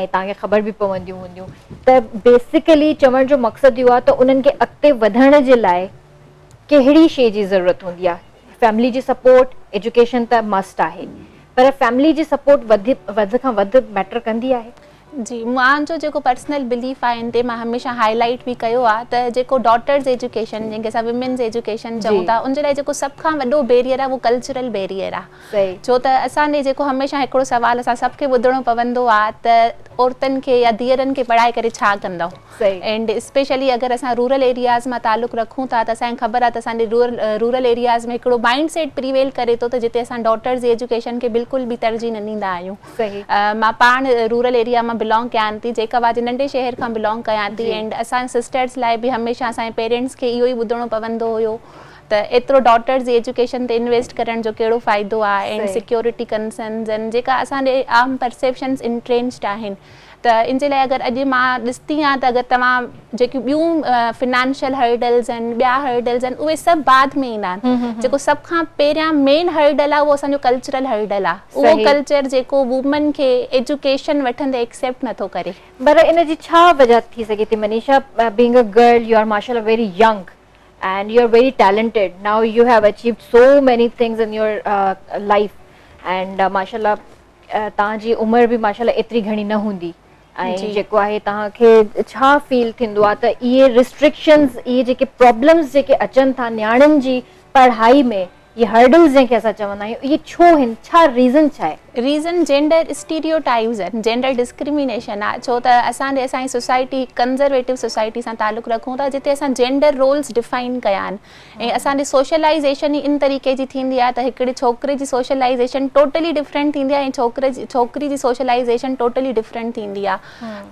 ۽ توهان کي خبر به پونديون هونديون ته بيسيڪلي چوڻ جو مقصد اهو آهي ته انهن کي اڳتي وڌڻ جي لاء ڪهڙي شيء جي ضرورت هوندي آهي فيملي جي سپورٽ ايجوڪيشن ته مسٽ آهي پر فيملي جي سپورٽ وڌ وڌ کان وڌ ميٽر ڪندي آهي. جي منهنجو جيڪو پرسنل بليف آهي ان تي مان هميشه هائي لائيٽ به ڪيو آهي ته جيڪو ڊاٽرز ايجوڪيشن جنهن کي اسان ويمنز ايجوڪيشن چئون ٿا ان جي لاء جيڪو سڀ کان وڏو بيريئر آهي اهو ڪلچرل بيريئر آهي ڇو ته اسان ڏي جيڪو هميشه هڪڙو سوال اسان سڀ کي ٻڌڻو پوندو آهي ته عورتن کي يا ڌيئرن کي پڙهائي ڪري ڇا ڪندؤ اينڊ اسپيشلي اگر اسان رورل ايرياز مان تعلق رکون ٿا ته اسان کي خبر آهي ته اسان جي رورل ايرياز ۾ هڪڙو مائنڊ سيٽ پريويل ڪري ٿو ته جتي اسان ڊاٽرز جي ايجوڪيشن کي بلڪل به ترجيح نه ڏيندا آهيون مان پاڻ رورل ايريا مان بلانگ ڪيان ٿي جيڪب آباد جي ننڍي شهر کان بلانگ ڪيان ٿي اينڊ اسان سسٽرز لاء به هميشه اسان جي پيرينٽس کي اهو ئي ٻڌڻو پوندو هيو ته ايترو ڊاٽرز جي ايجوڪيشن تي انويسٽ ڪرڻ جو ڪهڙو فائدو آهي اينڊ سيڪيورٽي ڪنسرنز آهن جيڪا اسان ڏي عام پرسيپشنز انٽرينچڊ آهن ته ان جي لاء اگر اڄ مان ڏسندي آهيان ته اگر توهان جيڪيون ٻيون فنانشل هرڊلز آهن ٻيا هرڊلز آهن اهي سڀ بعد ۾ ايندا آهن جيڪو سڀ کان پهريان مين هرڊل آهي اهو اسان جو ڪلچرل هرڊل آهي اهو ڪلچر جيڪو وومن کي ايجوڪيشن وٺندي ايڪسيپٽ نٿو ڪري. پر ان جي ڇا وجه ٿي سگهي ٿي Manisha being a girl you are ماشاء الله very young and you are very talented now you have achieved so many things in your life and ماشاء الله توهان جي عمر به ماشاء الله ايتري گهڻي نه هوندي ۽ جيڪو آهي توهان کي ڇا فيل ٿيندو آهي ته اهي ريسٽرڪشنز اهي جيڪي پرابلمز جيڪي اچن ٿا نياڻين جي پڙهائي ۾ اهي هرڊلز جنهن کي اسان چوندا آهيون اهي ڇو آهن ڇا ريزن ڇا آهي؟ ريزن جينڊر اسٽيريو ٽائيپس آهن جينڊر ڊسڪرمينيشن آهي ڇو ته اسان جي اسان جي سوسائٽي هڪ ڪنزرويٽو سوسائٽي سان تعلق رکون ٿا جتي اسان جينڊر رولز ڊفائن ڪيا آهن ۽ اسان جي سوشلائيزيشن ئي ان طريقي جي ٿيندي آهي ته هڪڙي ڇوڪري جي سوشلائيزيشن ٽوٽلي ڊفرنٽ ٿيندي آهي ۽ ڇوڪري جي ڇوڪري جي سوشلائيزيشن ٽوٽلي ڊفرنٽ ٿيندي آهي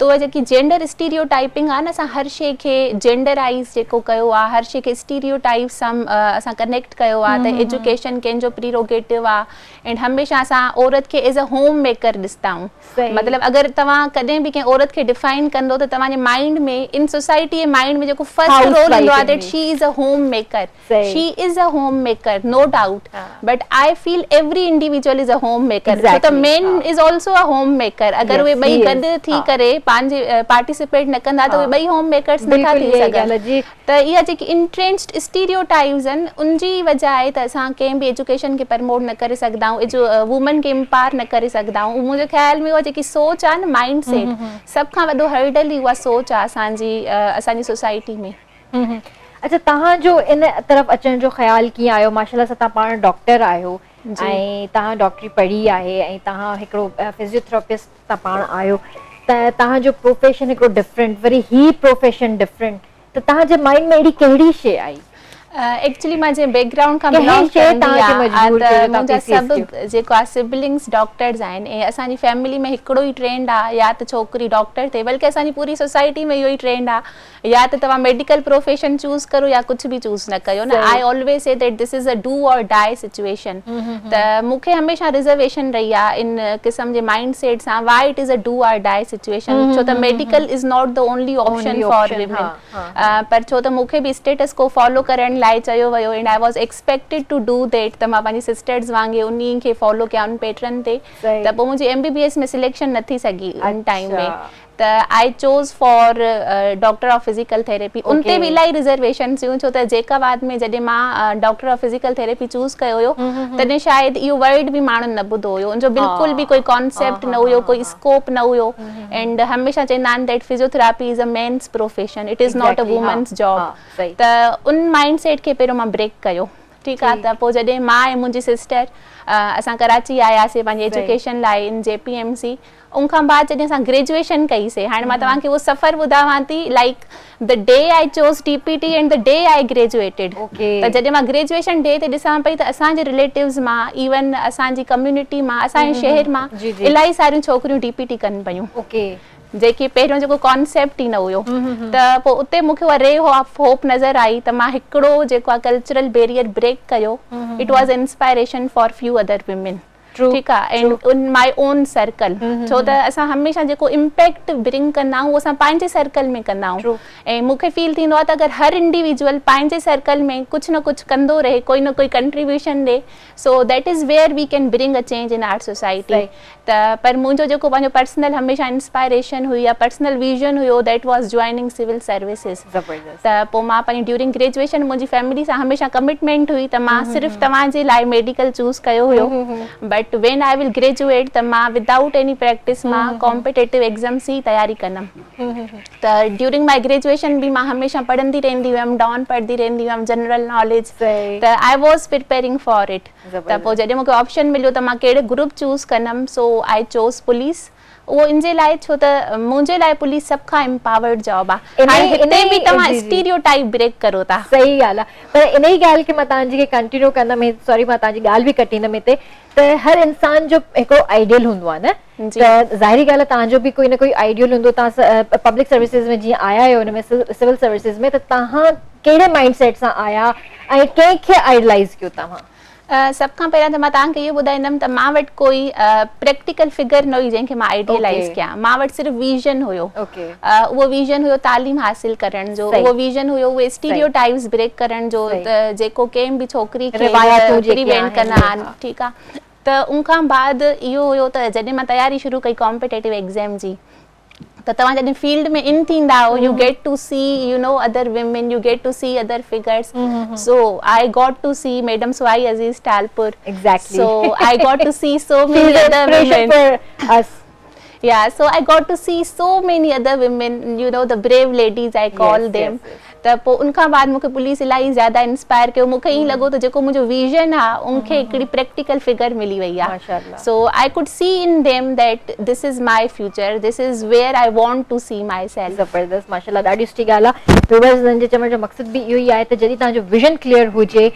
ته اها جيڪي جينڊر اسٽيريو ٽائپنگ آهي نه اسان هر شيء کي جينڊرائيز جيڪو ڪيو آهي هر شيء کي اسٽيريو ٽائپ سان اسان ڪنيڪٽ ڪيو آهي ته ايجوڪيشن ڪنهن جو پريروگيٽو آهي اينڊ هميشه اسان عورت کي کي ايز ا هوم ميڪر ڏسندا آهيون مطلب اگر توهان ڪڏهن به ڪنهن عورت کي ڊفائن ڪندو ته توهان جي مائنڊ ۾ ان سوسائٽي جي مائنڊ ۾ جيڪو فرسٽ رول ايندو آهي that she is a home maker she is a home maker no doubt but I feel every individual is a home maker ڇو ته man is also a home maker اگر اهي ٻئي گڏ ٿي ڪري پنهنجي پارٽيسپيٽ نه ڪندا ته اهي ٻئي هوم ميڪرس نٿا ٿي سگهن. ته اها جيڪي انٽرينچڊ اسٽيريو ٽائيپس آهن ان جي ئي وجه آهي ته اسان ڪنهن به ايجوڪيشن کي پرموٽ نه ڪري سگهندا آهيون ايجو وومن کي امپاور نه ڪري سگهندا آهيون منهنجي خيال ۾ اها جيڪي سوچ آهي نه مائنڊ سيٽ سڀ کان وڏو هرڊل ئي اها سوچ آهي اسان جي اسان جي سوسائٽي ۾. اڇا توهان جو ان طرف اچڻ جو خيال ڪيئن آيو ماشاءالله سان توهان پاڻ ڊاڪٽر آهيو ۽ توهان ڊاڪٽري پڙهي آهي ۽ توهان هڪڙو فزيوٿراپسٽ توهان پاڻ آهيو ته توهان جو پروفيشن هڪڙو ڊفرنٽ وري هي پروفيشن ڊفرنٽ ته توهان جي مائنڊ ۾ اهڙي ڪهڙي شي آئي؟ ايڪچولي مان جنهن بيڪ گرائونڊ کان بلانگ ڪندي آهيان ته منهنجا سڀ جيڪو آهي سبلنگس ڊاڪٽرز آهن ۽ اسان جي فيملي ۾ هڪڙو ئي ٽرينڊ آهي يا ته ڇوڪري ڊاڪٽر ٿئي بلڪه اسان جي پوري سوسائٽي ۾ اهو ئي ٽرينڊ آهي يا ته توهان ميڊيڪل پروفيشن چوز ڪرو يا ڪجهه به چوز نه ڪيو نه I always say that this is a do or die situation ته مون کي هميشه رزرويشن رهي آهي ان قسم جي مائنڊ سيٽ سان why it is a do or die situation ڇو ته medical is not the only option for women پر ڇو ته مون کي به اسٽيٽس ڪو فالو ڪرڻ لاء چيو ويو and I was expected to do that ته مان پنهنجي سسٽرز وانگي انهي کي فالو ڪيان ان پيٽرن تي ته پوء منهنجي M B B S ۾ selection نه ٿي سگهي ان ٽائيم ۾ ته I chose for doctor of physical therapy ان تي به الاهي رزرويشنس هيون ڇو ته جيڪب آباد ۾ جڏهن مان doctor of physical therapy choose ڪيو هيو تڏهن شايد اهو ورڊ به ماڻهن نه ٻڌو هيو ان جو بلڪل به ڪوئي ڪانسيپٽ نه هيو ڪوئي اسڪوپ نه هيو اينڊ هميشه چوندا آهن that physiotherapy is a men's profession it is not a women's job ته ان مائنڊ سيٽ کي پهريون مان بريڪ ڪيو ٺيڪ آ ته پوء جڏهن مان ۽ منهنجي سسٽر اسان ڪراچي آياسي پنهنجي ايجوڪيشن لاء ان جي پي ايم سي ان کان بعد جڏهن اسان گريجوئيشن ڪئي سي هاڻي مان توهان کي اهو سفر ٻڌاوان ٿي like the day I chose D P T and the day I graduated ته جڏهن مان گريجوئيشن ڊي تي ڏسان پئي ته اسان جي رليٽوز مان ايون اسان جي ڪميونٽي مان اسان جي شهر مان الاهي ساريون ڇوڪريون ڊي پي ٽي ڪن پيون جيڪي پهريون جيڪو ڪانسيپٽ ئي نه هيو ته پوء اتي مون کي اها ري آف هوپ نظر آئي ته مان هڪڙو جيڪو آهي ڪلچرل بيريئر بريڪ ڪيو it was inspiration for few other women ٺيڪ آ and in my own circle ڇو ته اسان هميشه جيڪو امپيڪٽ برنگ ڪندا آهيون اهو اسان پنهنجي سرڪل ۾ ڪندا آهيون ۽ مون کي فيل ٿيندو آهي ته اگر هر انڊيويجوئل پنهنجي سرڪل ۾ ڪجهه نه ڪجهه ڪندو رهي ڪوئي نه ڪوئي ڪنٽريبيوشن ڏي so that is where we can bring a change in our society ته پر منهنجو جيڪو پنهنجو پرسنل هميشه انسپائريشن هئي يا personal vision have that was joining civil services ته پوء مان پنهنجي ڊيورنگ گريجوئيشن منهنجي فيملي سان هميشه ڪمٽمينٽ هئي ته مان صرف توهان جي لاء ميڊيڪل چوز ڪيو هيو but when I will graduate ته مان ودائوٽ ايني پريڪٽس مان ڪامپيٽيٽو ايگزامس جي تياري ڪندم ته ڊيورنگ my graduation به مان هميشه پڙهندي رهندي هيم ڊان پڙهندي رهندي هيم جنرل ناليج ته I was preparing for it ته پوء جڏهن مون کي آپشن مليو ته مان ڪهڙي گروپ چوز ڪندم سو آء چوز پوليس اهو ان جي لاء ڇو ته منهنجي لاء پوليس سڀ کان امپاورڊ جاب آهي هاڻي هتي به توهان اسٽيريو ٽائيپ بريڪ ڪرو ٿا. صحيح ڳالهه آهي پر انهي ڳالهه کي مان توهان جي کي ڪنٽينيو ڪندم سوري مان توهان جي ڳالهه به ڪٽيندم هتي ته هر انسان جو هڪڙو آئيڊيل هوندو آهي نه ته ظاهري ڳالهه آهي توهان جو به ڪوئي نه ڪوئي آئيڊيل هوندو توهان پبلڪ سروسز ۾ جيئن آيا آهيو ان ۾ سول سروسز ۾ ته توهان ڪهڙي مائنڊ سيٽ سان آيا ۽ ڪنهن کي آئيڊلائيز ڪيو توهان؟ سڀ کان پهريان ته مان توهان کي اهو ٻڌائيندم ته مان وٽ ڪوئي پريڪٽيڪل فگر نه هئي جنهن کي مان آئيڊيلائيز ڪيان مان وٽ صرف ويزن هيو اهو ويزن هيو تعليم حاصل ڪرڻ جو اهو ويزن هيو اهي اسٽيريو ٽائيپس بريڪ ڪرڻ جو ته جيڪو ڪنهن به ڇوڪري کي پريوينٽ ڪندا آهن ٺيڪ آهي ته ان کان بعد اهو هيو ته جڏهن مان تياري شروع ڪئي ڪامپيٽيٽو ايگزام جي ته توهان جڏهن فيلڊ ۾ ان ٿيندا آهيو you get to see you know other women you get to see other figures so I got to see madam Suhai Aziz Talpur so I got to see so many other women yeah so I got to see so many other women you know the brave ladies I call them ته پوء ان کان بعد مون کي police الاهي زياده inspire ڪيو مون کي ائين لڳو ته جيڪو منهنجو ويزن آ ان کي هڪڙي پريڪٽيڪل فگر ملي وئي آ so I could see in them that this is my future this is where I want to see myself. زبردست ماشاءالله ڏاڍي سٺي ڳالهه آ ويوئرز هنن جي چوڻ جو مقصد به اهو ئي آهي ته جڏهن توهان جو ويزن ڪليئر هجي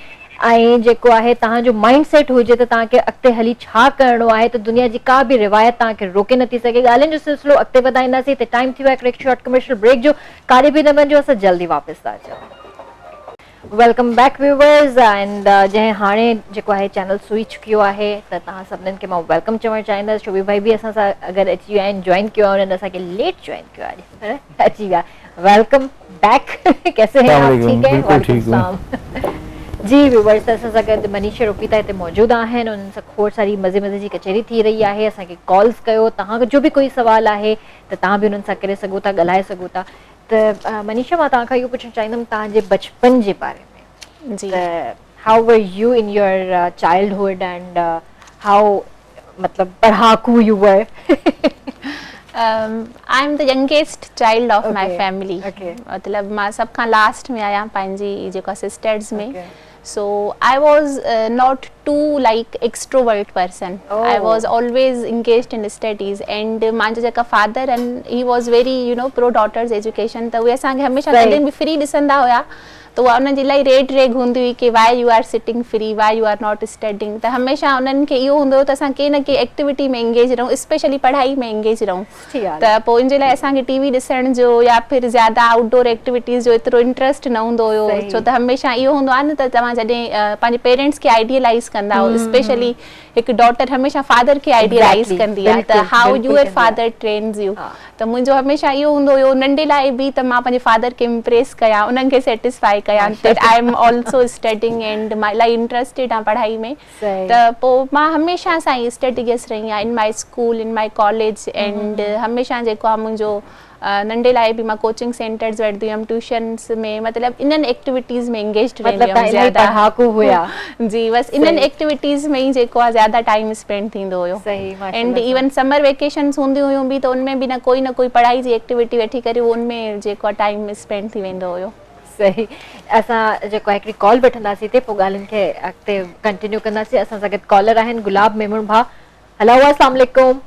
۽ جيڪو آهي توهان جو مائنڊ سيٽ هجي ته توهان کي اڳتي هلي ڇا ڪرڻو آهي ته دنيا جي ڪا به روايت توهان کي روڪي نٿي سگهي ڳالهين جو سلسلو اڳتي وڌائينداسين هتي ٽائيم ٿي ويو آهي هڪڙي شارٽ ڪمرشل بريڪ جو ڪاڏي به نه وڃجو اسان جلد ئي واپس ٿا اچون. Welcome back viewers and جنهن هاڻي جيڪو آهي چينل سوئچ ڪيو آهي ته توهان سڀنن کي مان welcome چوڻ چاهيندس شبير ڀائي به اسان سان اگر اچي ويا آهن جوائن ڪيو آهي انهن اسان کي ليٽ جوائن ڪيو آهي پر اچي ويا welcome back ڪيسي هين آپ ٺيڪ هين وعليڪم السلام جي ويورز ته اسان سان گڏ منيشا روپيتا هتي موجود آهن انهن سان کوڙ ساري مزي مزي جي ڪچهري ٿي رهي آهي اسان کي ڪالز ڪيو توهان جو به ڪوئي سوال آهي ته توهان به انهن سان ڪري سگهو ٿا ڳالهائي سگهو ٿا ته منيشا مان توهان کان اهو پڇڻ چاهيندم توهان جي بچپن جي باري ۾ جي ته how were you in your childhood and how مطلب پڙهاڪو you were. I am the youngest child of my family مطلب مان سڀ کان لاسٽ ۾ آهيان پنهنجي جيڪو sisters ۾ so I was not too like extrovert person I was always engaged in studies and منهنجا جيڪا فادر آهن he was very you know pro daughters education ته اهي اسان کي هميشه ڪڏهن به فري ڏسندا هيا ته اها انهن جي الاهي ريڊ ريگ هوندي هئي ڪي why you are sitting free why you are not studying ته هميشه انهن کي اهو هوندو هيو ته اسان ڪنهن نه ڪنهن ايڪٽيوٽي ۾ انگيج رهون اسپيشلي پڙهائي ۾ انگيج رهون ته پوء ان جي لاء اسان کي ٽي وي ڏسڻ جو يا ڦر زياده آئوٽ ڊور ايڪٽيوٽيز جو ايترو انٽرسٽ نه هوندو هيو ڇو ته هميشه اهو هوندو آهي نه ته توهان جڏهن پنهنجي پيرنٽس کي آئيڊيلائيز ڪندا آهيو اسپيشلي هڪ ڊاٽر هميشه فادر کي آئيڊيلائيز ڪندي آهي ته how your father trains you ته منهنجو هميشه اهو هوندو هيو ننڍي لاء به ته مان پنهنجي فادر کي امپريس ڪيان انهن کي سيٽسفائي ڪيان that I am also studying and مان الاهي انٽرسٽيڊ آهيان پڙهائي ۾ ته پوء مان هميشه سان ئي اسٽڊيس رهي آهيان in my school in my college and هميشه جيڪو آهي منهنجو ننڍي لاء به مان ڪوچنگ سينٽرز وٺندي هيم ٽيوشنس ۾ مطلب انهن ايڪٽيوٽيز ۾ انگيجڊ رهندي مطلب هيم توهان الاهي زياده پڙهاڪو هيا. جي بس انهن صحيح. ايڪٽيوٽيز ۾ ئي جيڪو آهي زياده ٽائيم اسپينڊ ٿيندو هيو صحيح ماشاء and Allah. Even summer vacations هونديون هيون به ته ان ۾ به نه ڪوئي نه ڪوئي پڙهائي جي ايڪٽيوٽي ويٺي ڪري ان ۾ جيڪو آهي ٽائيم اسپينڊ ٿي ويندو هيو. صحيح اسان جيڪو آهي هڪڙي ڪال وٺنداسين هتي پوء ڳالهين کي اڳتي ڪنٽينيو ڪنداسين اسان سان گڏ ڪالر آهن گلاب ميمڻ ڀاء هلو السلام عليڪم.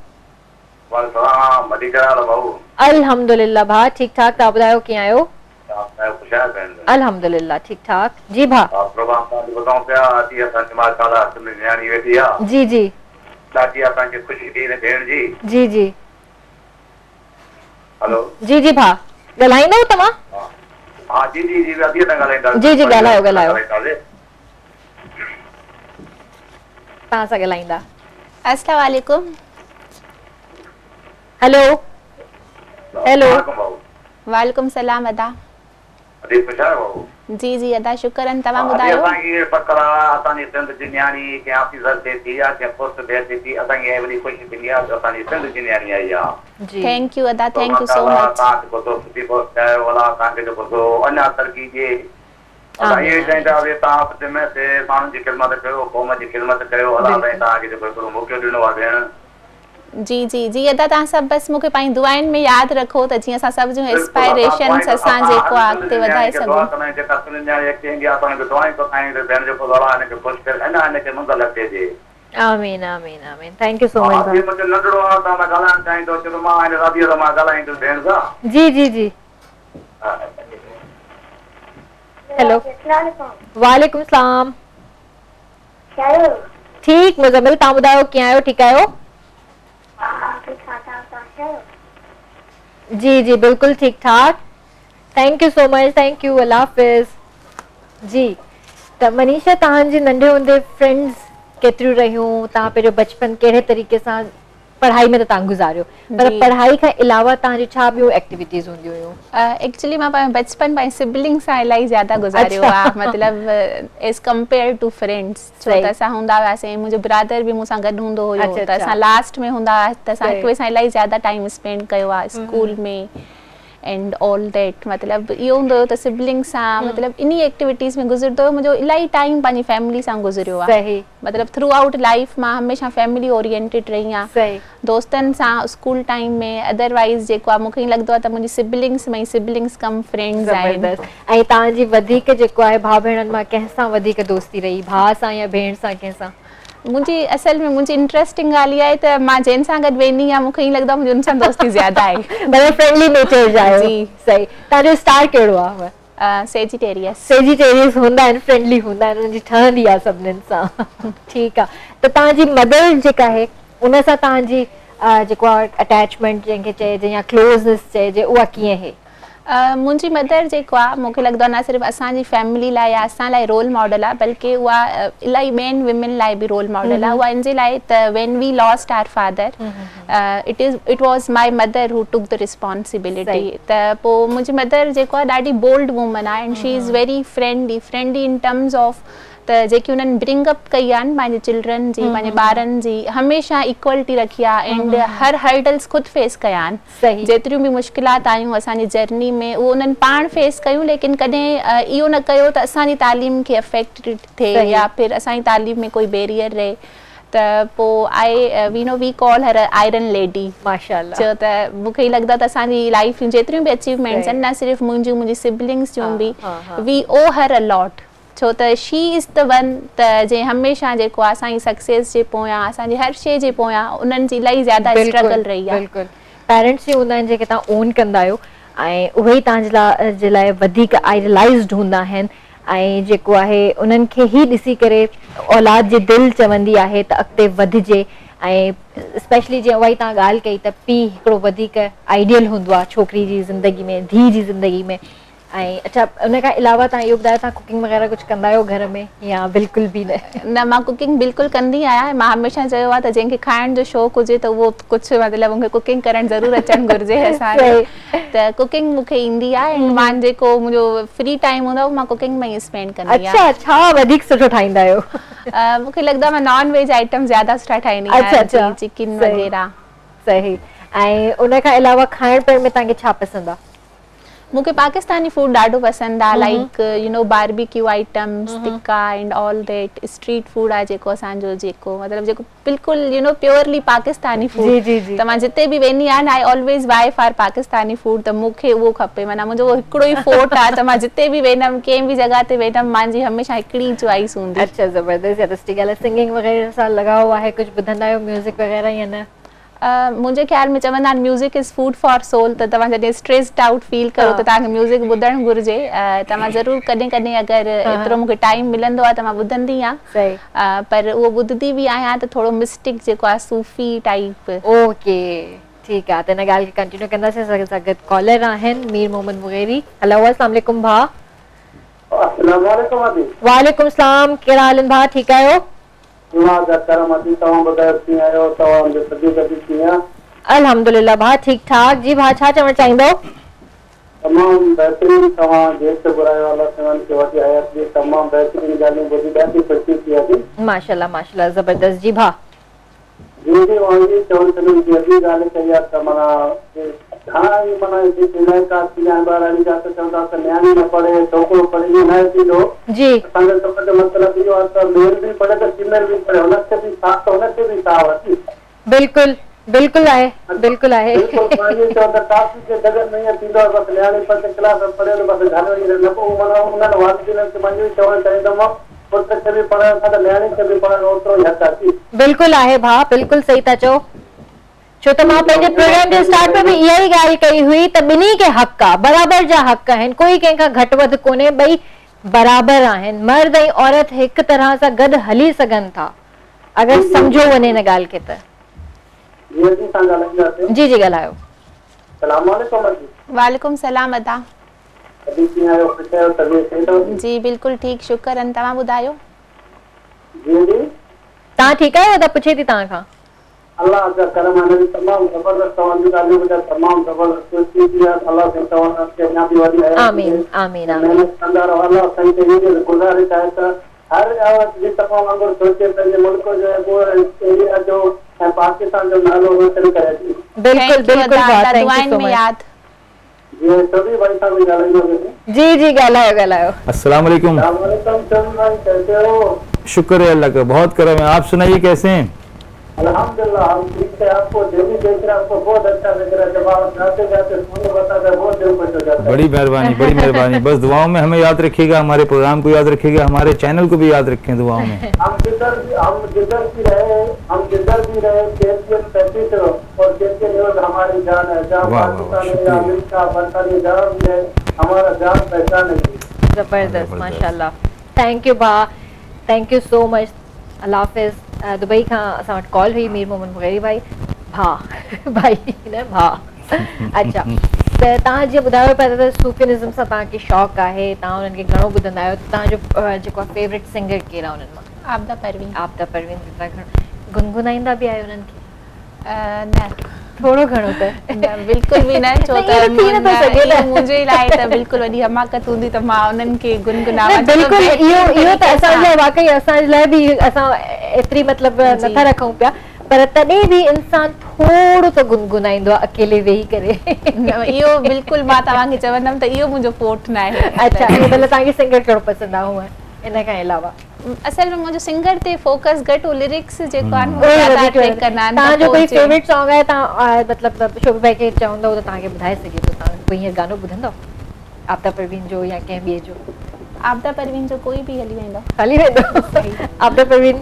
وعليڪم السلام وڏي ڪهڙا حال ڀائو. الحمدلله ڀاء ٺيڪ ٺاڪ توهان ٻڌايو ڪيئن آهيو. توهان ٻڌايو خوش آهيو ڀيڻ. الحمدلله ٺيڪ ٺاڪ جي ڀاء. ها پروگرام توهان جو ٻڌون پيا ادي اسان جي ماشاءالله سنڌ جي نياڻي ويٺي آ. جي جي. ڏاڍي اسان کي خوشي ٿي هن ڀيڻ جي. جي جي. هلو. جي جي ڀاء ڳالهائيندؤ توهان. ها جي جي جي ادي سان ڳالهائينداسين. جي جي ڳالهايو ڳالهايو. توهان سان ڳالهائيندا. السلام عليڪم. هلو هيلو. وعليڪم سلام ادا. ادي خوش آهيو بابو. جي جي ادا شڪر آهن توهان ٻڌايو. ادي اسان کي اهو فخر آ اسان جي سنڌ جي نياڻي ڪنهن آفيسر ٿئي ٿي يا ڪنهن پوسٽ تي اچي ٿي اسان کي وڏي خوشي ٿيندي آ ته اسان جي سنڌ جي نياڻي آئي آ. Thank you ادا thank you سو مچ. توهان جيڪو سو سٺي پوسٽ تي آهيو الله توهان کي جيڪو سو اڃا ترقي ڏئي. اسان اهو ئي چاهينداسين توهان به ذمي تي ماڻهن جي خدمت ڪيو قوم جي خدمت ڪيو الله سائين توهان کي جيڪو هڪڙو موقعو ڏنو آهي ڀيڻ. جي جي جي ادا توهان سڀ بس مون کي پنهنجي دعائن ۾ ياد رکو ته جيئن اسان سڀ جون بلڪل اسان اسپائريشنس دعائون اسان اسان جيڪو هر آهي سنڌ اڳتي جي نياڻي وڌائي کي دعا سگهون. ڪندا آهيون جيڪا سنڌ نياڻي اڳتي ايندي آهي اسان ان کي دعائون ڪندا آهيون ته ڀيڻ جيڪو الله هن کي خوش ڪري اڃا هن کي منزل اڳتي ڏي. آمين آمين آمين thank you سو ها مچ جي ڀاء. منهنجو ننڍڙو آهي توهان سان ڳالهائڻ چاهيندو چوندو مان هن رابيه سان مان ڳالهائيندس ڀيڻ سان. جي جي جي. ها. هيلو وعليڪم السلام. ٺيڪ مزمل توهان ٻڌايو ڪيئن آهيو ٺيڪ آهيو. جي جي بلڪل ٺيڪ ٺاڪ thank you so much thank you الله حافظ جي ته منيشا توهان جي ننڍي هوندي فرينڊز ڪيتريون رهيون توهان پنهنجو بچپن ڪهڙي طريقي سان پڙهائي ۾ ته توهان گذاريو پر پڙهائي کان علاوه توهان جون ڇا ٻيون ايڪٽيوٽيز هونديون هيون؟ ايڪچولي مان پنهنجو بچپن پنهنجي سبلنگ سان الاهي زياده گذاريو آهي مطلب ايز ڪمپيئر ٽو فرينڊز ڇو ته اسان هوندا هياسين منهنجو برادر به مون سان گڏ هوندو هيو ته اسان لاسٽ ۾ هوندا هئاسين ته اسان هڪ ٻئي سان الاهي زياده ٽائيم اسپينڊ ڪيو آهي اسڪول ۾ اينڊ آل that مطلب اهو هوندو هيو ته سبلنگ سان مطلب انهي ايڪٽيوٽيز ۾ گذرندو هيو منهنجو الاهي ٽائيم پنهنجي فيملي سان گذريو آهي مطلب ٿرو آئوٽ لائيف مان هميشه فيملي اورينٽيڊ رهي آهيان دوستن سان اسڪول ٽائيم ۾ ادروائيز جيڪو آهي مونکي ائين لڳندو آهي ته منهنجي سبلنگس ۾ سبلنگس ڪم فرينڊز آهن. زبردست ۽ توهان جي وڌيڪ جيڪو آهي ڀاء ڀيڻن مان ڪنهن سان وڌيڪ دوستي رهي ڀاء سان يا ڀيڻ سان ڪنهن سان؟ منهنجي اصل ۾ منهنجي انٽريسٽنگ ڳالهه اها آهي ته مان جنهن سان گڏ ويندي آهيان مونکي ائين لڳندو آهي منهنجي ان سان دوستي زياده آهي. مطلب فرينڊلي نيچر جا آهيو. جي. صحيح توهان جو اسٽار ڪهڙو آهي؟ سيجيٽيريس. سيجيٽيريس هوندا آهن فرينڊلي هوندا آهن انهن جي ٺهندي آهي سڀنين سان ٺيڪ آهي ته توهان جي مدر جيڪا آهي ان سان توهان جي جيڪو آهي اٽيچمينٽ جنهن کي چئجي يا ڪلوزنيس چئجي اها ڪيئن آهي؟ मुंहिंजी मदर जेको आहे मूंखे लॻंदो आहे न सिर्फ़ु असांजी फैमिली लाइ या असां लाइ रोल मॉडल आहे बल्कि उहा इलाही ॿियनि विमेन लाइ बि रोल मॉडल आहे। उहा इन जे लाइ त when we lost our father it was my mother who took the responsibility. त पोइ मुंहिंजी मदर जेको आहे ॾाढी बोल्ड वुमन आहे and she is very friendly in terms of त जेकी उन्हनि ब्रिंग अप कई आहे न पंहिंजे चिल्ड्रन जी पंहिंजे ॿारनि जी हमेशह इक्वलिटी रखी आहे एंड हर हर्डल्स ख़ुदि फेस कया आहिनि। जेतिरियूं बि मुश्किलात आयूं असांजी जर्नी में उहो उन्हनि पाण फेस कयूं, लेकिन कॾहिं इहो न कयो त असांजी तालीम खे अफेक्ट थिए या फिर असांजी तालीम में कोई बैरियर रहे। त पोइ I we know we call her iron lady. माशाअल्लाह। छो त मूंखे लॻंदो आहे त असांजी लाइफ जूं जेतिरियूं बि अचीवमेंट्स आहिनि न सिर्फ़ु मुंहिंजूं मुंहिंजी सिबलिंग्स जूं बि we owe her a lot. छो त she is the one त जंहिं हमेशह जेको आहे असांजी सक्सेस जे पोयां असांजी हर शइ जे पोयां उन्हनि जी इलाही ज़्यादा स्ट्रगल रही आहे। बिल्कुलु पेरेंट्स ई हूंदा आहिनि जेके तव्हां ओन कंदा आहियो ऐं उहे ई तव्हांजे लाइ वधीक आइडलाइज्ड हूंदा आहिनि ऐं जेको आहे उन्हनि खे ई ॾिसी करे औलाद जी दिलि चवंदी आहे त अॻिते वधिजे ऐं स्पेशली जीअं उहा ई तव्हां ॻाल्हि कई त पीउ हिकिड़ो वधीक आइडियल हूंदो आहे छोकिरी जी ज़िंदगी में, धीउ जी ज़िंदगी में। ऐं अच्छा उन खां अलावा तव्हां इहो ॿुधायो तव्हां कुकिंग वग़ैरह कुझु कंदा आहियो घर में या बिल्कुलु बि न? न, मां कुकिंग बिल्कुलु कंदी आहियाँ। मां हमेशह चयो आहे त जंहिंखे खाइण जो शौक़ु हुजे त उहो कुझु मतिलबु उनखे कुकिंग करणु ज़रूरु अचणु घुरिजे असांखे। त कुकिंग मूंखे ईंदी आहे ऐं मां जेको मुंहिंजो फ्री टाइम हूंदो आहे उहो मां कुकिंग में ई स्पेंड कंदी आहियाँ। अच्छा, छा वधीक सुठो ठाहींदा आहियो? मूंखे लॻंदो आहे मां नॉन वेज आइटम ज़्यादा सुठा ठाहींदी आहियाँ, चिकन वग़ैरह। सही। ऐं उन खां अलावा खाइण पीअण में तव्हांखे छा पसंदि आहे? मूंखे पाकिस्तानी फूड ॾाढो पसंदि आहे, like you know barbecue items, tikka and all that. Street food आहे जेको असांजो जेको मतिलबु जेको बिल्कुलु you know purely Pakistani food. त मां जिते बि वेंदी आहियाँ I always buy for Pakistani food. त मूंखे उहो खपे, माना मुंहिंजो उहो हिकिड़ो ई फोर्ट आहे त मां जिते बि वेंदमि कंहिं बि जॻह ते वेंदमि मुंहिंजी हमेशह हिकिड़ी चॉइस हूंदी। अच्छा, ज़बरदस्त। सुठी ॻाल्हि आहे। सिंगिंग वग़ैरह सां लगाव आहे, कुझु ॿुधंदा आहियो म्यूज़िक वग़ैरह या न? मुंहिंजे ख़्याल में चवंदा आहिनि music is food for soul. त तव्हां जॾहिं स्ट्रेस्ड आउट फील करो त तव्हांखे म्यूज़िक ॿुधणु घुरिजे। त मां ज़रूरु कॾहिं कॾहिं अगरि एतिरो मूंखे टाइम मिलंदो आहे त मां ॿुधंदी आहियाँ, पर उहो ॿुधंदी बि आहियाँ त थोरो मिस्टिक जेको आहे सूफ़ी टाइप। ओके, ठीकु आहे। त हिन ॻाल्हि खे कंटिन्यू कंदासीं। असां सां गॾु कॉलर आहिनि मीर मोहम्मद मुगेरी। हेलो, अस्सलाम वालेकुम भाउ। अस्सलाम वालेकुम। वालेकुम सलाम। कहिड़ा हाल आहिनि भाउ? ठीकु आहियो? अल्हम्दुलिल्लाह भाउ, ठीक ठाक। जी भाउ, छा चवणु चाहींदो? तमामु बहितरीन तव्हां गेस्ट घुरायो, अलाह साईं खे वॾी हयात ॾे। तमामु बहितरीन ॻाल्हियूं ॿुधी ॾाढी ख़ुशी थी अॼु। माशाल्लाह माशाल्लाह, ज़बरदस्त। जी भाउ। जी जी, वही चवण चाहींदुमि अॼु ॻाल्हि कई आहे त माना घणा ई माना इलाइक़ा थींदा आहिनि ॿारनि जा त चवंदा त नियाणी न पढ़े छोकिरो पढ़े, ईअं न थींदो। जी असांजो चवण जो मतिलबु इहो आहे त मेल बि पढ़े त फीमेल बि पढ़े, हुनखे बि साथ हुनखे बि साथ अची। बिल्कुलु बिल्कुलु आहे, बिल्कुलु आहे। बिल्कुलु चओ त काफ़ी जे जॻह में ईअं थींदो आहे, बसि नियाणी पंज क्लास पढ़े त बसि घर वञी न पोइ माना उन्हनि वालिदेननि खे मां इहो चवणु चाहींदुमि पुट खे बि पढ़ाइण खां त नियाणी खे बि पढ़ाइण ओतिरो ई हक़ आहे। बिल्कुलु आहे भाउ, बिल्कुलु सही था चओ। छो त मां पंहिंजे प्रोग्राम जे स्टार्ट में बि इहा ई ॻाल्हि कई हुई त ॿिन्ही खे हक़ आहे, बराबरि जा हक़ आहिनि, कोई कंहिंखां घटि वधि कोन्हे, ॿई बराबरि आहिनि। मर्द ऐं औरत हिकु तरह सां गॾु हली सघनि था अगरि सम्झो वञे हिन ॻाल्हि खे त। जी जी, ॻाल्हायो। वालेकुम सलाम अदा। जी बिल्कुलु ठीक, शुक्र। अन तव्हां ॿुधायो? तव्हां ठीकु आहियो? त पुछे थी तव्हां खां। अलाह जा करम आहे, तमामु ज़बरदस्त तव्हांजी ॻाल्हियूं ॿुधाए, तमामु ज़बरदस्त थी आहे। अलाह साईं तव्हां अञा बि वॾी आमीन आमीन महिनत कंदा रहो। अलाह साईं खे इहा गुज़ारिश आहे त हर औरत जी तव्हां वांगुरु सोचे पंहिंजे मुल्क जो एरिया जो ऐं पाकिस्तान जो नालो रोशन करे थी। बिल्कुलु बिल्कुलु, thank you so much. जी सभी भाई साहब ॻाल्हाईंदो। जी जी, ॻाल्हायो ॻाल्हायो। अस्सलाम वालेकुम। वालेकुम सलाम भाई, कैसे हो? शुक्र है अल्लाह का, बहुत करम है। आप सुनाइए कैसे हैं? अल्हम्दुलिल्लाह हम ठीक है। आपको डेली देख रहे हैं, आपको बहुत अच्छा लग रहा है। जब आप जाते जाते फोन बताते हैं बहुत दिल खुश हो जाता है। बड़ी मेहरबानी, बड़ी मेहरबानी। बस दुआओं में हमें याद रखिएगा, हमारे प्रोग्राम को याद रखिएगा, हमारे चैनल को भी याद रखें दुआओं में। हम जिधर भी रहे KPN 35 और KPN news हमारी जान है। जहाँ पाकिस्तान है, अमेरिका, बरतानिया, जहाँ भी है हमारा जान पहचान है। जबरदस्त, माशाल्लाह। Thank you भा, thank you so much. अल्लाह हाफिज़। दुबई खां असां वटि कॉल हुई मीर मोहम्मद मुगेरी भाई, भा भाई न भा। अच्छा त तव्हां जीअं ॿुधायो पिया त सूफियनिज़म सां तव्हांखे शौक़ु आहे, तव्हां उन्हनि खे घणो ॿुधंदा आहियो, त तव्हांजो जेको आहे फेवरेट सिंगर केरु आहे उन्हनि मां? आबदा परवीन। आबदा परवीन तव्हां घणो गुनगुनाईंदा बि आहियो उन्हनि खे? न, थोरो घणो त न, बिल्कुलु बि न, छो त मुंहिंजे लाइ त बिल्कुलु वॾी हमाकत हूंदी त मां उन्हनि खे गुनगुनावां। बिल्कुलु, इहो इहो त असांजे लाइ वाकई असांजे लाइ बि असां एतिरी मतिलबु नथा रखूं पिया, पर तॾहिं बि इंसान थोरो त गुनगुनाईंदो आहे अकेले वेही करे। इहो बिल्कुलु मां तव्हांखे चवंदमि त इहो मुंहिंजो फोर्ट न आहे। अच्छा, मतिलबु तव्हांखे सिंगर कहिड़ो पसंदि आहे हूअं इन खां अलावा? असल में मुंहिंजो सिंगर ते फोकस घटि, उहो लिरिक्स जेको आहे उहो ज़्यादा अट्रैक्ट कंदा आहिनि। तव्हांजो कोई फेवरेट सॉन्ग आहे तव्हां मतिलबु शोभी भाई खे चवंदव त तव्हांखे ॿुधाए सघे थो? तव्हां कोई हींअर गानो ॿुधंदव आबदा परवीन जो या कंहिं ॿिए जो? आबदा परवीन जो कोई बि हली वेंदो। हली वेंदो आबदा परवीन?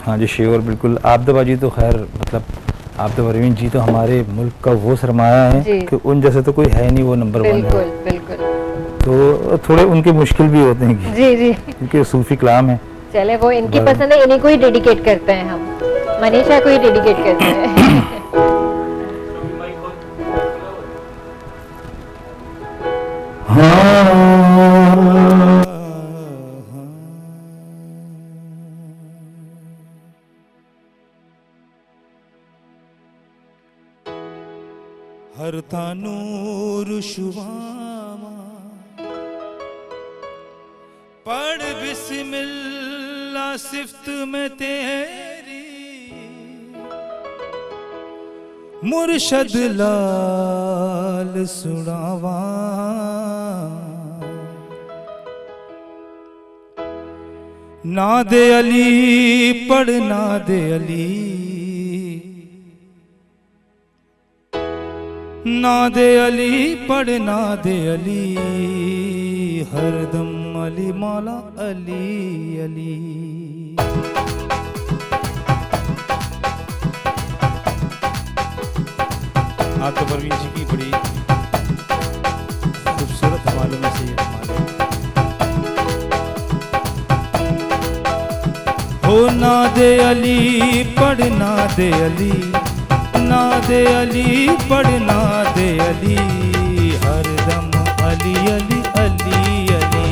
हाँ जी श्योर, बिल्कुल। आबदा बाजी तो खैर मतलब आबदा परवीन जी तो हमारे मुल्क का वो सरमाया है कि उन जैसे तो कोई है नहीं, वो नंबर 1 है। बिल्कुल बिल्कुल। तो थोड़े उनके मुश्किल भी होते हैं जी जी, क्योंकि सूफी कलाम है। चले, वो इनकी पसंद है, इन्हीं को ही डेडिकेट करते हैं हम, मनीषा को ही डेडिकेट करते हैं। हर थानूर शुवामा पढ़ बिस्मिल्ला सिफ्त में तेरी, मुर्शद लाल सुनावा। ना दे अली पढ़ ना दे अली, ना दे अली पढ़ ना दे अली, हरदम अली मौला अली अली। आबदा परवीन जी की बड़ी खूबसूरत हवालों में से ये हवाले। हो ना दे अली पढ़ ना दे अली, ना दे अली पढ़ ना दे अली, हरदम अली अली अली अली,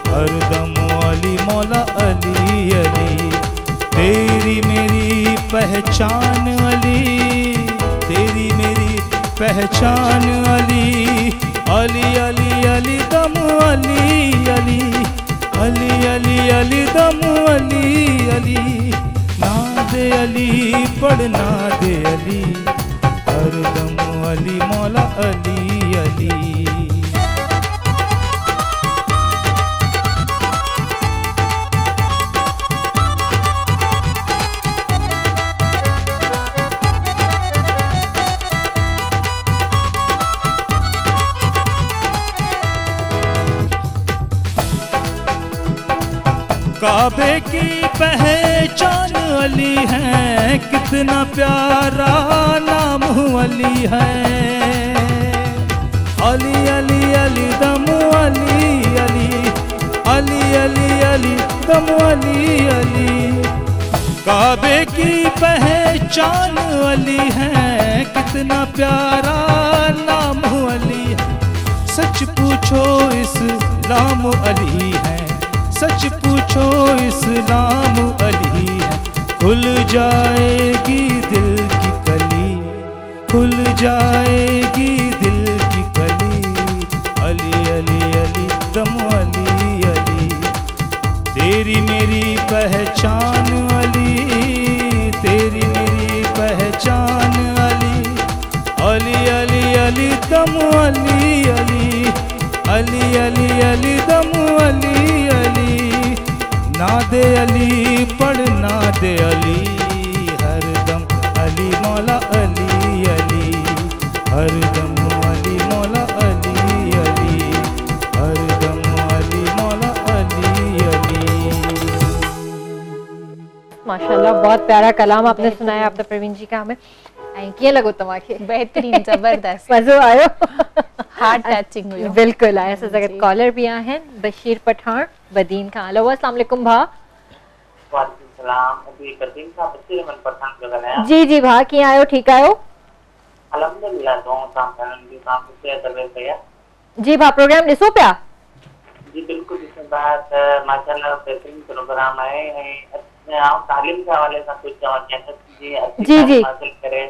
हरदम अली मौला अली अली। तेरी मेरी पहचान अली, तेरी मेरी पहचान अली, अली अली अली दम अली अली, अली अली अली दम अली अली। ना दे अली पढ़ ना दे अली, हरदम अली मौला अली अली। काबे की पहचान अली है, कितना प्यारा नाम अली है। अली अली अली दम अली अली, अली अली अली दम अली अली। काबे की पहचान अली है, कितना प्यारा नाम अली है। सच पूछो इस्लाम अली है, सच पूछो इस्लाम अली है। खुल जाएगी दिल की कली, खुल जाएगी दिल की कली, अली अली अली दम अली अली। तेरी मेरी पहचान अली, तेरी मेरी पहचान अली, अली अली अली दम अली अली, अली अली अली दम अली अली। ना दे अली पढ़ ना दे अली, हरदम अली मौला अली अली, हरदम अली मौला अली अली, हरदम अली मौला अली अली। माशाल्लाह, बहुत प्यारा कलाम आपने सुनाया आबदा परवीन जी का हमें। ऐं कीअं लॻो तव्हांखे? बहितरीन, ज़बरदस्त, मज़ो आयो, हार्ट टचिंग हुयो। बिल्कुलु। ऐं असां सां गॾु कॉलर बि आहिनि, बशीर पठान बदीन खां। हेलो, अस्सलाम वालेकुम भाउ। वालेकुम सलाम। अभी बदीन खां बशीर अहमद पठान पियो ॻाल्हायां। जी जी भाउ, कीअं आहियो? ठीकु आहियो? अल्हम्दुलिल्लाह दुआऊं सां तव्हां ख़ुशि आहियो तबियत सही आहे? जी भाउ प्रोग्राम ॾिसो पिया? जी बिल्कुलु ॾिसंदा त माशाअल्लाह बहितरीन प्रोग्राम आहे ऐं आउं तालीम जे हवाले सां कुझु चवणु चाहींदुसि जीअं जी जी हासिल करे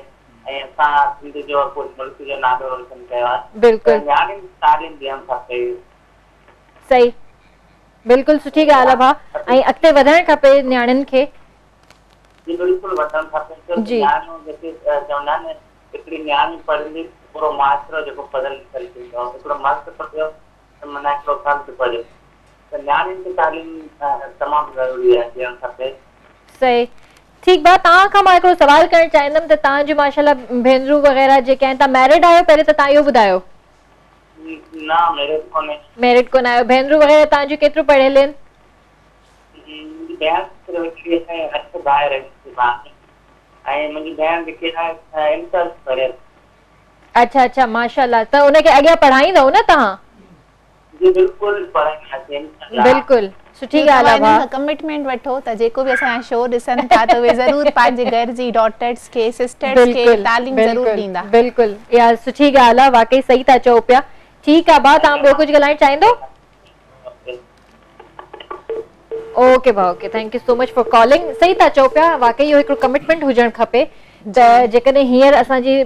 ऐं असां सिंध जो पूरे मुल्क जो नालो रोशन कयो आहे। बिल्कुलु नियाणियुनि खे तालीम ॾियणु खपे। सही बिल्कुलु सुठी ॻाल्हि आहे भाउ ऐं अॻिते वधणु खपे नियाणियुनि खे। जी बिल्कुलु वधणु खपे। नियाणियूं जेके चवंदा आहिनि हिकिड़ी नियाणी पढ़ंदी पूरो मुआशिरो जेको पढ़ियल लिखियल थींदो, हिकिड़ो मर्द पढ़ियो त माना हिकिड़ो फ़र्द पढ़ियो, त नियाणियुनि खे तालीम तमामु ज़रूरी आहे ॾियणु खपे। सही ठीकु भाउ, तव्हां खां मां हिकिड़ो सवाल करणु चाहींदमि त तव्हांजो माशाअल्लाह भेनरूं वग़ैरह जेके आहिनि, तव्हां मैरिड आहियो? पहिरियों त तव्हां इहो ॿुधायो। न मैरिड कोन्हे। मैरिड कोन आहियो। भेनरूं वग़ैरह तव्हांजो केतिरो पढ़ियल आहिनि? मुंहिंजी भेण सिर्फ़ु हिकिड़ी आहे, अठ ॿाहिरि आहिनि ऐं मुंहिंजी भेण जेकी आहे इंटर पढ़ियल। अच्छा अच्छा माशाअल्लाह, त उनखे अॻियां पढ़ाईंदव न तव्हां? जी बिल्कुलु पढ़ाईंदासीं। बिल्कुलु सुठी ॻाल्हि आहे भाउ। कमिटमेंट वठो त जेको बि असांजा शो ॾिसनि था त उहे ज़रूरु पंहिंजे घर जी डॉटर्स खे सिस्टर्स खे तालीम ज़रूरु ॾींदा। बिल्कुलु इहा सुठी ॻाल्हि आहे, वाकई सही था चओ पिया। ठीकु आहे भाउ, तव्हां ॿियो कुझु ॻाल्हाइणु चाहींदो? ओके भाउ, okay, thank you so much for calling. सही था चओ पिया, वाकई इहो हिकिड़ो कमिटमेंट हुजणु खपे त जेकॾहिं हींअर असांजी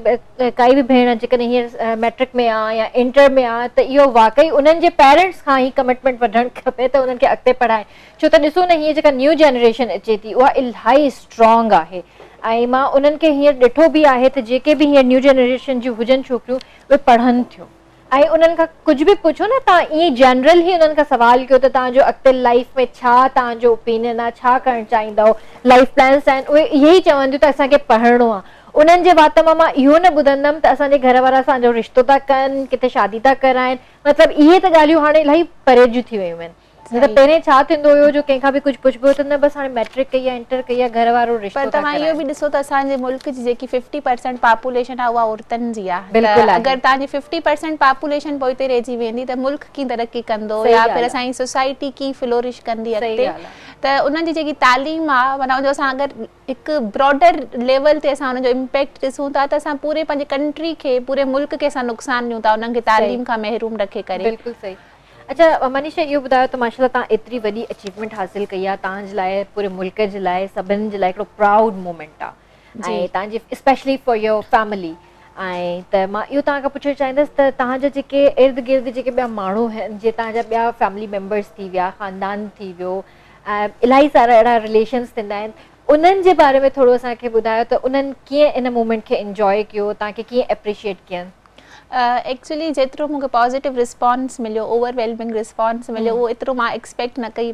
काई बि भेण जेकॾहिं हींअर मैट्रिक में आहे या इंटर में आहे त इहो वाकई उन्हनि जे पेरेंट्स खां ई कमिटमेंट वठणु खपे त उन्हनि खे अॻिते पढ़ाए। छो त ॾिसो न हीअ जेका न्यू जनरेशन अचे थी उहा इलाही स्ट्रॉन्ग आहे ऐं मां उन्हनि खे हींअर ॾिठो बि आहे त जेके बि हींअर न्यू जनरेशन जूं हुजनि छोकिरियूं उहे पढ़नि थियूं ऐं उन्हनि खां कुझु बि पुछो न तव्हां ईअं जनरल ई उन्हनि खां सवाल कयो त तव्हांजो अॻिते लाइफ में छा तव्हांजो ओपिनियन आहे, छा करणु चाहींदव, लाइफ प्लान्स आहिनि, उहे इहे ई चवंदियूं त असांखे पढ़िणो आहे। उन्हनि जे वात मां मां इहो न ॿुधंदमि त असांजे घर वारा असांजो रिश्तो था कनि, किथे शादी था कराइनि, मतिलबु इहे त ॻाल्हियूं हाणे इलाही परे जूं थी वयूं आहिनि। न त पहिरें छा थींदो हुयो जो कंहिंखां बि कुझु पुछिबो त न बसि हाणे मैट्रिक कई आहे, इंटर कई आहे, घर वारो रिश्तो। पर तव्हां इहो बि ॾिसो त असांजे मुल्क जी जेकी 50% पॉपुलेशन आहे उहा औरतुनि जी आहे। बिल्कुलु, अगरि तव्हांजी 50% पॉपुलेशन पोइते रहिजी वेंदी त मुल्क कीअं तरक़ी कंदो या फिर असांजी सोसाइटी कीअं फ्लोरिश कंदी अॻिते। त उन्हनि जी जेकी तालीम आहे माना उनजो असां अगरि हिकु ब्रॉडर लेवल ते असां उनजो इम्पैक्ट ॾिसूं था त असां पूरे पंहिंजे कंट्री खे पूरे मुल्क खे असां नुक़सानु ॾियूं था उन्हनि खे तालीम खां महरूम रखे करे। बिल्कुलु सही। अच्छा मनीषा, इहो ॿुधायो त माशाअल्लाह तव्हां एतिरी वॾी अचीवमेंट हासिल कई आहे, तव्हांजे लाइ पूरे मुल्क जे लाइ सभिनि जे लाइ हिकिड़ो प्राउड मोमेंट आहे ऐं तव्हांजी स्पेशली फॉर your family. ऐं त मां इहो तव्हां खां पुछणु चाहींदसि त तव्हांजा जेके इर्द गिर्द जेके ॿिया माण्हू आहिनि, जीअं तव्हांजा ॿिया फैमिली मेम्बर्स थी विया, ख़ानदान थी वियो, ऐं इलाही सारा अहिड़ा रिलेशन्स थींदा आहिनि, उन्हनि जे बारे में थोरो असांखे ॿुधायो त उन्हनि कीअं इन मोमेंट खे इंजॉय कयो, तव्हांखे कीअं एप्रिशिएट कयनि? एक्चुअली जेतिरो मूंखे पॉज़िटिव रिस्पॉन्स मिलियो, ओवरवेलमिंग रिस्पॉन्स मिलियो, उहो एतिरो मां एक्सपेक्ट न कई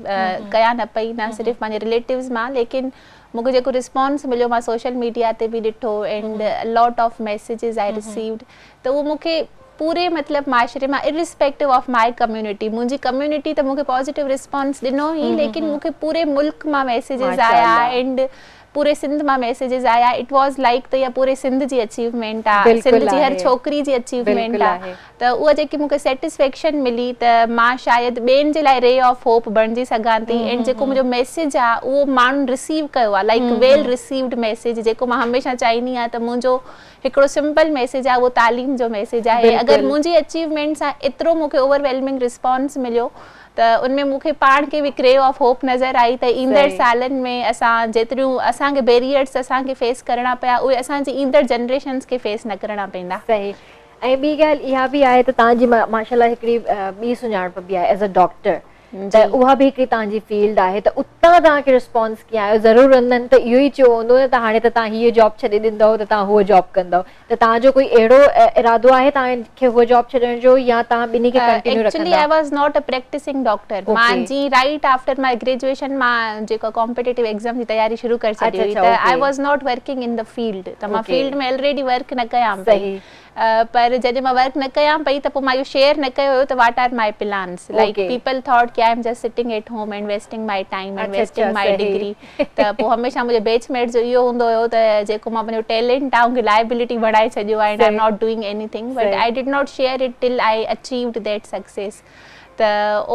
कयां न पई, न सिर्फ़ पंहिंजे रिलेटिव्स मां, लेकिन मूंखे जेको रिस्पॉन्स मिलियो मां सोशल मीडिया ते बि ॾिठो and lot of messages I received, त उहो मूंखे पूरे मतलब माशरे मां इरिस्पेक्टिव ऑफ my community, मुंहिंजी कम्युनिटी त मूंखे पॉज़िटिव रिस्पॉन्स ॾिनो ई, लेकिन मूंखे पूरे मुल्क मां मैसेजेस आया एंड पूरे सिंध मां मैसेजेस आया। It was like त इहा पूरे सिंध जी अचीवमेंट आहे, सिंध जी हर छोकिरी जी अचीवमेंट आहे। त उहा जेकी मूंखे सेटिस्फैक्शन मिली त मां शायदि ॿियनि जे लाइ रे ऑफ होप बणिजी सघां थी एंड जेको मुंहिंजो मैसेज आहे उहो माण्हुनि रिसीव कयो आहे, लाइक वेल रिसीव्ड मैसेज, जेको मां हमेशह चाहींदी आहियां त मुंहिंजो हिकिड़ो सिंपल मैसेज आहे, उहो तालीम जो मैसेज आहे। अगरि मुंहिंजी अचीवमेंट सां एतिरो मूंखे ओवरवेलमिंग रिस्पॉन्स मिलियो त उनमें मूंखे पाण खे बि रे ऑफ होप नज़र आई त ईंदड़ सालनि में असां जेतिरियूं असांखे बैरियर्स असांखे फेस करणा पिया उहे असांजी ईंदड़ जनरेशन्स खे फेस न करणा पवंदा। सही। ऐं ॿी ॻाल्हि इहा बि आहे त तव्हांजी माशाअल्लाह हिकिड़ी ॿी सुञाणप बि आहे एज़ अ डॉक्टर, त उहा बि हिकिड़ी तव्हांजी फील्ड आहे, त उतां तव्हांखे रिस्पॉन्स कीअं आयो? ज़रूरु उन्हनि त इहो ई चयो हूंदो न त हाणे त तव्हां हीअ जॉब छॾे ॾींदव त तव्हां उहो जॉब कंदव, त तव्हांजो कोई अहिड़ो इरादो आहे तव्हांखे उहो जॉब छॾण जो या तव्हां ॿिन्ही खे कंटिन्यू रखंदा? Actually I was not a practising doctor. मां जी राइट आफ्टर my graduation मां जेको कॉम्पिटिटिव एग्जाम जी तयारी शुरू करे छॾी हुई, त I was not working in the field, त मां फील्ड में ऑलरेडी वर्क न कयां पई। पर जॾहिं मां वर्क न कयां पई त पोइ मां इहो शेयर न कयो हुयो त what are my plans, like people thought कि I am just sitting at home and wasting my time and wasting my degree. त पोइ हमेशह मुंहिंजे बैचमेट जो इहो हूंदो हुयो त जेको मां पंहिंजो टैलेंट आहे उनखे लाइबिलिटी बणाए छॾियो आहे and I am not doing anything, but I did not share it till I achieved that success. त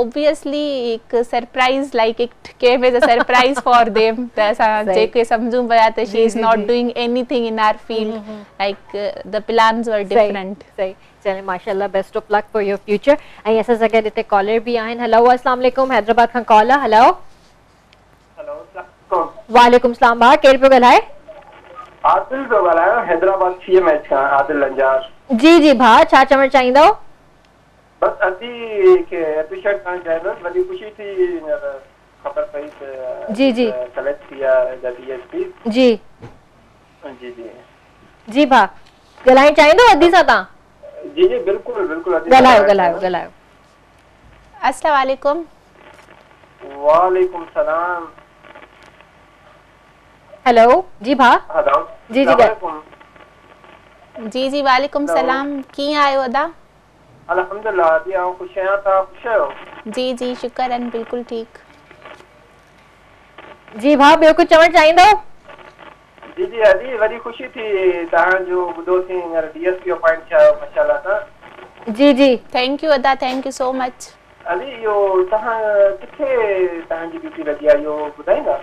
ऑब्वियसली हिकु surprise like it came as a surprise for them त असां जेके सम्झूं पिया त she is not doing anything in our field, like the plans were different. सही, चले माशाल्लाह, best of luck for your future. ऐं असां सां गॾु हिते कॉलर बि आहिनि। हेलो, अस्सलाम वालेकुम, हैदराबाद खां कॉल आहे। हेलो, वालेकुम सलाम। भाउ केरु पियो ॻाल्हाए? आदिल पियो ॻाल्हायां, हैदराबाद CMH खां, आदिल लंजार। जी जी भाउ, छा चवणु चाहींदव? बसि अदी खे अप्रिशिएट करणु चाहींदुसि, वॾी ख़ुशी थी हींअर ख़बर पई त जी जी सिलेक्ट थी आहे DSP। जी जी जी जी भाउ ॻाल्हाइणु चाहींदो अदी सां तव्हां? जी जी बिल्कुलु बिल्कुलु, ॻाल्हायो ॻाल्हायो ॻाल्हायो। अस्सलाम वालेकुम। वालेकुम सलाम। हेलो जी भाउ। हेलो जी जी जी जी वालेकुम सलाम। कीअं आहियो अदा? अल्हम्दुलिल्लाह अदी, आउं ख़ुशि आहियां, तव्हां ख़ुशि आहियो? जी जी शुक्र आहिनि, बिल्कुलु ठीकु। जी भाउ ॿियो कुझु चवणु चाहींदो? जी जी अदी, वॾी ख़ुशी थी तव्हांजो ॿुधोसीं, हींअर DSP appoint थिया आहियो माशाल्लाह सां। जी जी thank you अदा, thank you so much. अदी इहो तव्हां किथे तव्हांजी ड्यूटी लॻी आहे, इहो ॿुधाईंदा?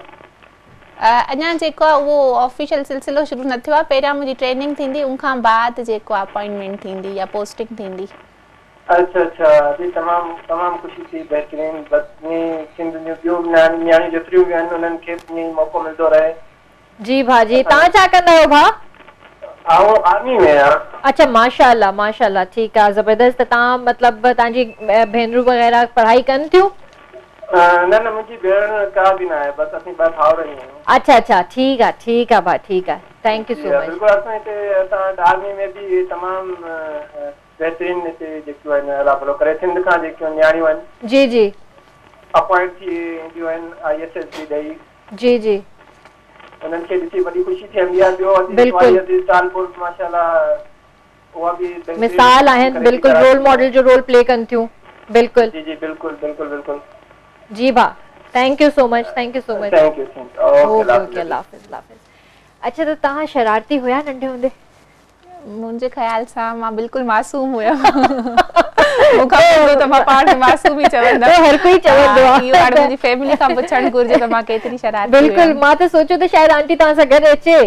अञा जेको आहे उहो ऑफिशियल सिलसिलो शुरू न थियो आहे, पहिरियां मुंहिंजी ट्रेनिंग थींदी, उनखां बाद जेको आहे अपॉइंटमेंट थींदी या पोस्टिंग थींदी। अच्छा अच्छा अदी, तमामु तमामु ख़ुशी थी, बहितरीन। बसि ईअं सिंध जूं ॿियूं नियाणियूं जेतिरियूं बि आहिनि उन्हनि खे ईअं ई मौक़ो मिलंदो रहे। जी भाउ जी, तव्हां छा कंदा आहियो भाउ? आउं आर्मी में आहियां। अच्छा माशाल्लाह माशाल्लाह, ठीकु आहे, ज़बरदस्त। त तव्हां मतिलबु तव्हांजी भेनरूं वग़ैरह पढ़ाई कनि थियूं? न न, मुंहिंजी भेण का बि न आहे, बसि असीं ॿ भाउर ई आहियूं। अच्छा अच्छा, ठीकु आहे ठीकु आहे भाउ, ठीकु आहे, thank you so much. बिल्कुलु, असां हिते असां आर्मी में बि तमामु बहितरीन हिते जेकियूं आहिनि, अलाह भलो करे, सिंध खां जेकियूं नियाणियूं आहिनि जी जी अपॉइंट थी ईंदियूं आहिनि ISSB ॾेई। जी जी, उन्हनि खे ॾिसी वॾी ख़ुशी थींदी आहे। ॿियो अज़ीज़ तालपुर माशाल्लाह, उहा बि मिसाल आहिनि, बिल्कुलु रोल मॉडल जो रोल प्ले कनि थियूं। बिल्कुलु जी जी बिल्कुलु बिल्कुलु बिल्कुलु। जी भाउ, thank you so much, thank you so much. Thank you, thank you, okay okay, अल्लाह हाफ़िज़ अल्लाह हाफ़िज़। अच्छा त तव्हां शरारती हुया नंढे हूंदे? मुंहिंजे ख़्याल सां मां बिल्कुलु मासूम हुयमि। मूंखां पुछो त मां पाण खे मासूम ई चवंदमि, हर कोई चवंदो आहे। इहो हाणे मुंहिंजी फैमिली खां पुछणु घुरिजे त मां केतिरी शरारती। बिल्कुलु, मां त सोचियो त शायदि आंटी तव्हां सां गॾु अचे,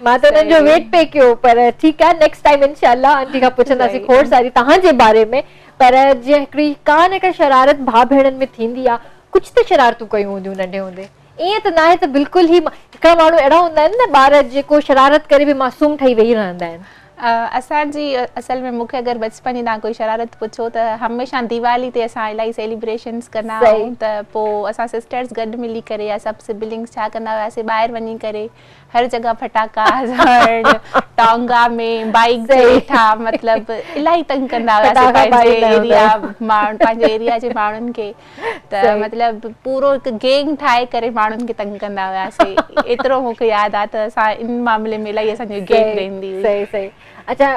मां त हुननि जो वेट पे कयो, पर ठीकु आहे, नेक्स्ट टाइम इंशाल्लाह आंटी खां पुछंदासीं खोड़ सारी तव्हांजे बारे में। पर जीअं हिकिड़ी का न का शरारत भाउ भेणनि में थींदी आहे, कुझु त शरारतूं कयूं हूंदियूं नंढे हूंदे, ईअं त नाहे त बिल्कुलु ई हिकिड़ा माण्हू अहिड़ा हूंदा आहिनि न ॿार जेको शरारत करे बि मासूम ठही वेही रहंदा आहिनि। असांजी असल में मूंखे अगरि बचपन जी तव्हां कोई शरारत पुछो त हमेशा दिवाली ते असां इलाही सेलिब्रेशन्स कंदा आहियूं, त पोइ असां सिस्टर्स गॾु मिली करे या सभु सिबलिंग्स छा कंदा हुआसीं, ॿाहिरि वञी करे हर जॻह फटाका टांगा में बाइक ते वेठा, मतिलबु इलाही तंग कंदा हुआसीं पंहिंजे एरिया माण्हू, पंहिंजे एरिया जे माण्हुनि खे, त मतिलबु पूरो हिकु गैंग ठाहे करे माण्हुनि खे तंग कंदा हुआसीं। एतिरो मूंखे यादि आहे त असां इन मामले में इलाही असांजी गैंग रहंदी हुई। सही सही। अच्छा,